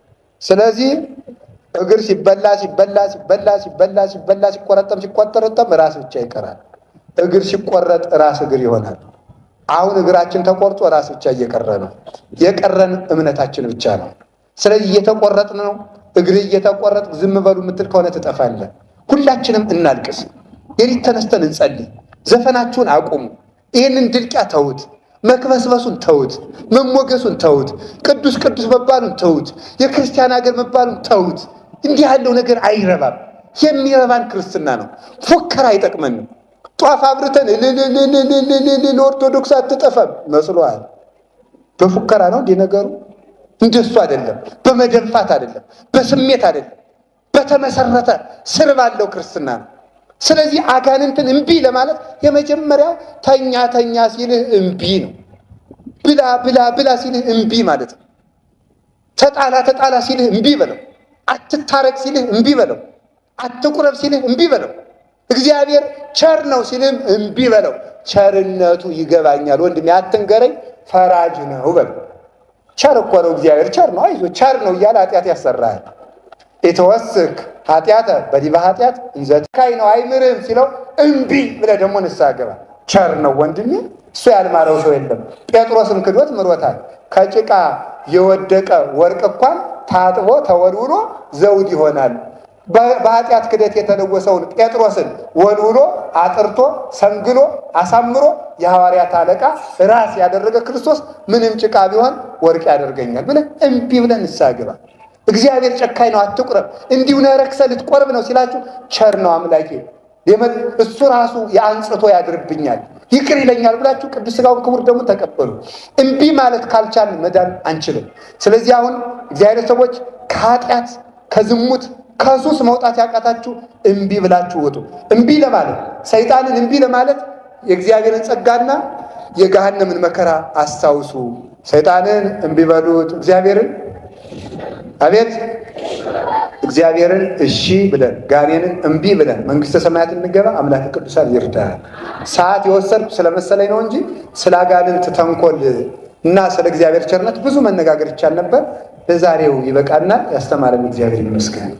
S1: ስለዚህ እግር ሲበላ ሲበላ ሲበላ ሲበላ ሲበላ ሲቆረጠም ሲቆጠረጠም ራስ ብቻ ይቀራል። እግር ሲቆረጥ ራስ እግር ይሆናል። አሁን እግራችን ተቆርጦ ራስ ብቻ እየቀረ ነው። የቀረን እምነታችን ብቻ ነው። ስለዚህ እየተቆረጥን ነው። እግር እየተቆረጥ ዝም በሉ የምትል ከሆነ ትጠፋለህ። ሁላችንም እናልቅስ። የሊት ተነስተን እንጸልይ። ዘፈናችሁን አቁሙ። ይህንን ድልቂያ ተዉት። መክበስበሱን ተዉት። መሞገሱን ተዉት። ቅዱስ ቅዱስ መባሉን ተዉት። የክርስቲያን ሀገር መባሉን ተዉት። እንዲህ ያለው ነገር አይረባም። የሚረባን ክርስትና ነው። ፉከራ አይጠቅመንም። ጧፍ አብርተን እልልልልልልል ኦርቶዶክስ አትጠፋም መስሎሃል። በፉከራ ነው እንዲህ ነገሩ። እንደሱ አይደለም። በመደንፋት አይደለም። በስሜት አይደለም። በተመሰረተ ስር ባለው ክርስትና ነው። ስለዚህ አጋንንትን እምቢ ለማለት የመጀመሪያው ተኛ ተኛ ሲልህ እምቢ ነው። ብላ ብላ ብላ ሲልህ እምቢ ማለት ነው። ተጣላ ተጣላ ሲልህ እምቢ በለው። አትታረቅ ሲልህ እምቢ በለው። አትቁረብ ሲልህ እምቢ በለው። እግዚአብሔር ቸር ነው ሲልህም እምቢ በለው። ቸርነቱ ይገባኛል ወንድሜ አትንገረኝ፣ ፈራጅ ነው በለው። ቸር እኮ ነው እግዚአብሔር፣ ቸር ነው፣ አይዞህ ቸር ነው እያለ ኃጢአት ያሰራሃል። ኢትወስክ ኃጢአተ በዲበ ኃጢአት እንዘ ጨካኝ ነው አይምርህም ሲለው እምቢ ብለህ ደግሞ ንስሐ ግባ። ቸር ነው ወንድሜ፣ እሱ ያልማረው ሰው የለም። ጴጥሮስም ክዶት ምሮታል። ከጭቃ የወደቀ ወርቅ እንኳን ታጥቦ ተወልውሎ ዘውድ ይሆናል። በኃጢአት ክደት የተለወሰውን ጴጥሮስን ወልውሎ አጥርቶ ሰንግሎ አሳምሮ የሐዋርያት አለቃ ራስ ያደረገ ክርስቶስ ምንም ጭቃ ቢሆን ወርቅ ያደርገኛል ብለህ እምቢ ብለህ ንስሐ ግባ። እግዚአብሔር ጨካኝ ነው አትቁረብ፣ እንዲሁ ነህ ረክሰህ ልትቆርብ ነው ሲላችሁ ቸር ነው አምላኬ እሱ ራሱ የአንጽቶ ያድርብኛል ይቅር ይለኛል ብላችሁ ቅዱስ ሥጋውን ክቡር ደሙን ተቀበሉ። እምቢ ማለት ካልቻልን መዳን አንችልም። ስለዚህ አሁን እግዚአብሔር ሰዎች ከኃጢአት ከዝሙት ከሱስ መውጣት ያቃታችሁ እምቢ ብላችሁ ውጡ። እምቢ ለማለት ሰይጣንን እምቢ ለማለት የእግዚአብሔርን ጸጋና የገሃነምን መከራ አስታውሱ። ሰይጣንን እምቢ በሉት፣ እግዚአብሔርን
S2: አቤት እግዚአብሔርን እሺ ብለን ጋኔንን እምቢ ብለን መንግስተ ሰማያት እንገባ። አምላክ ቅዱሳን ይርዳል። ሰዓት የወሰድኩ ስለመሰለኝ ነው እንጂ ስለ አጋንንት ተንኮል እና ስለ እግዚአብሔር ቸርነት ብዙ መነጋገር ይቻል ነበር። ለዛሬው ይበቃናል። ያስተማረን እግዚአብሔር ይመስገን።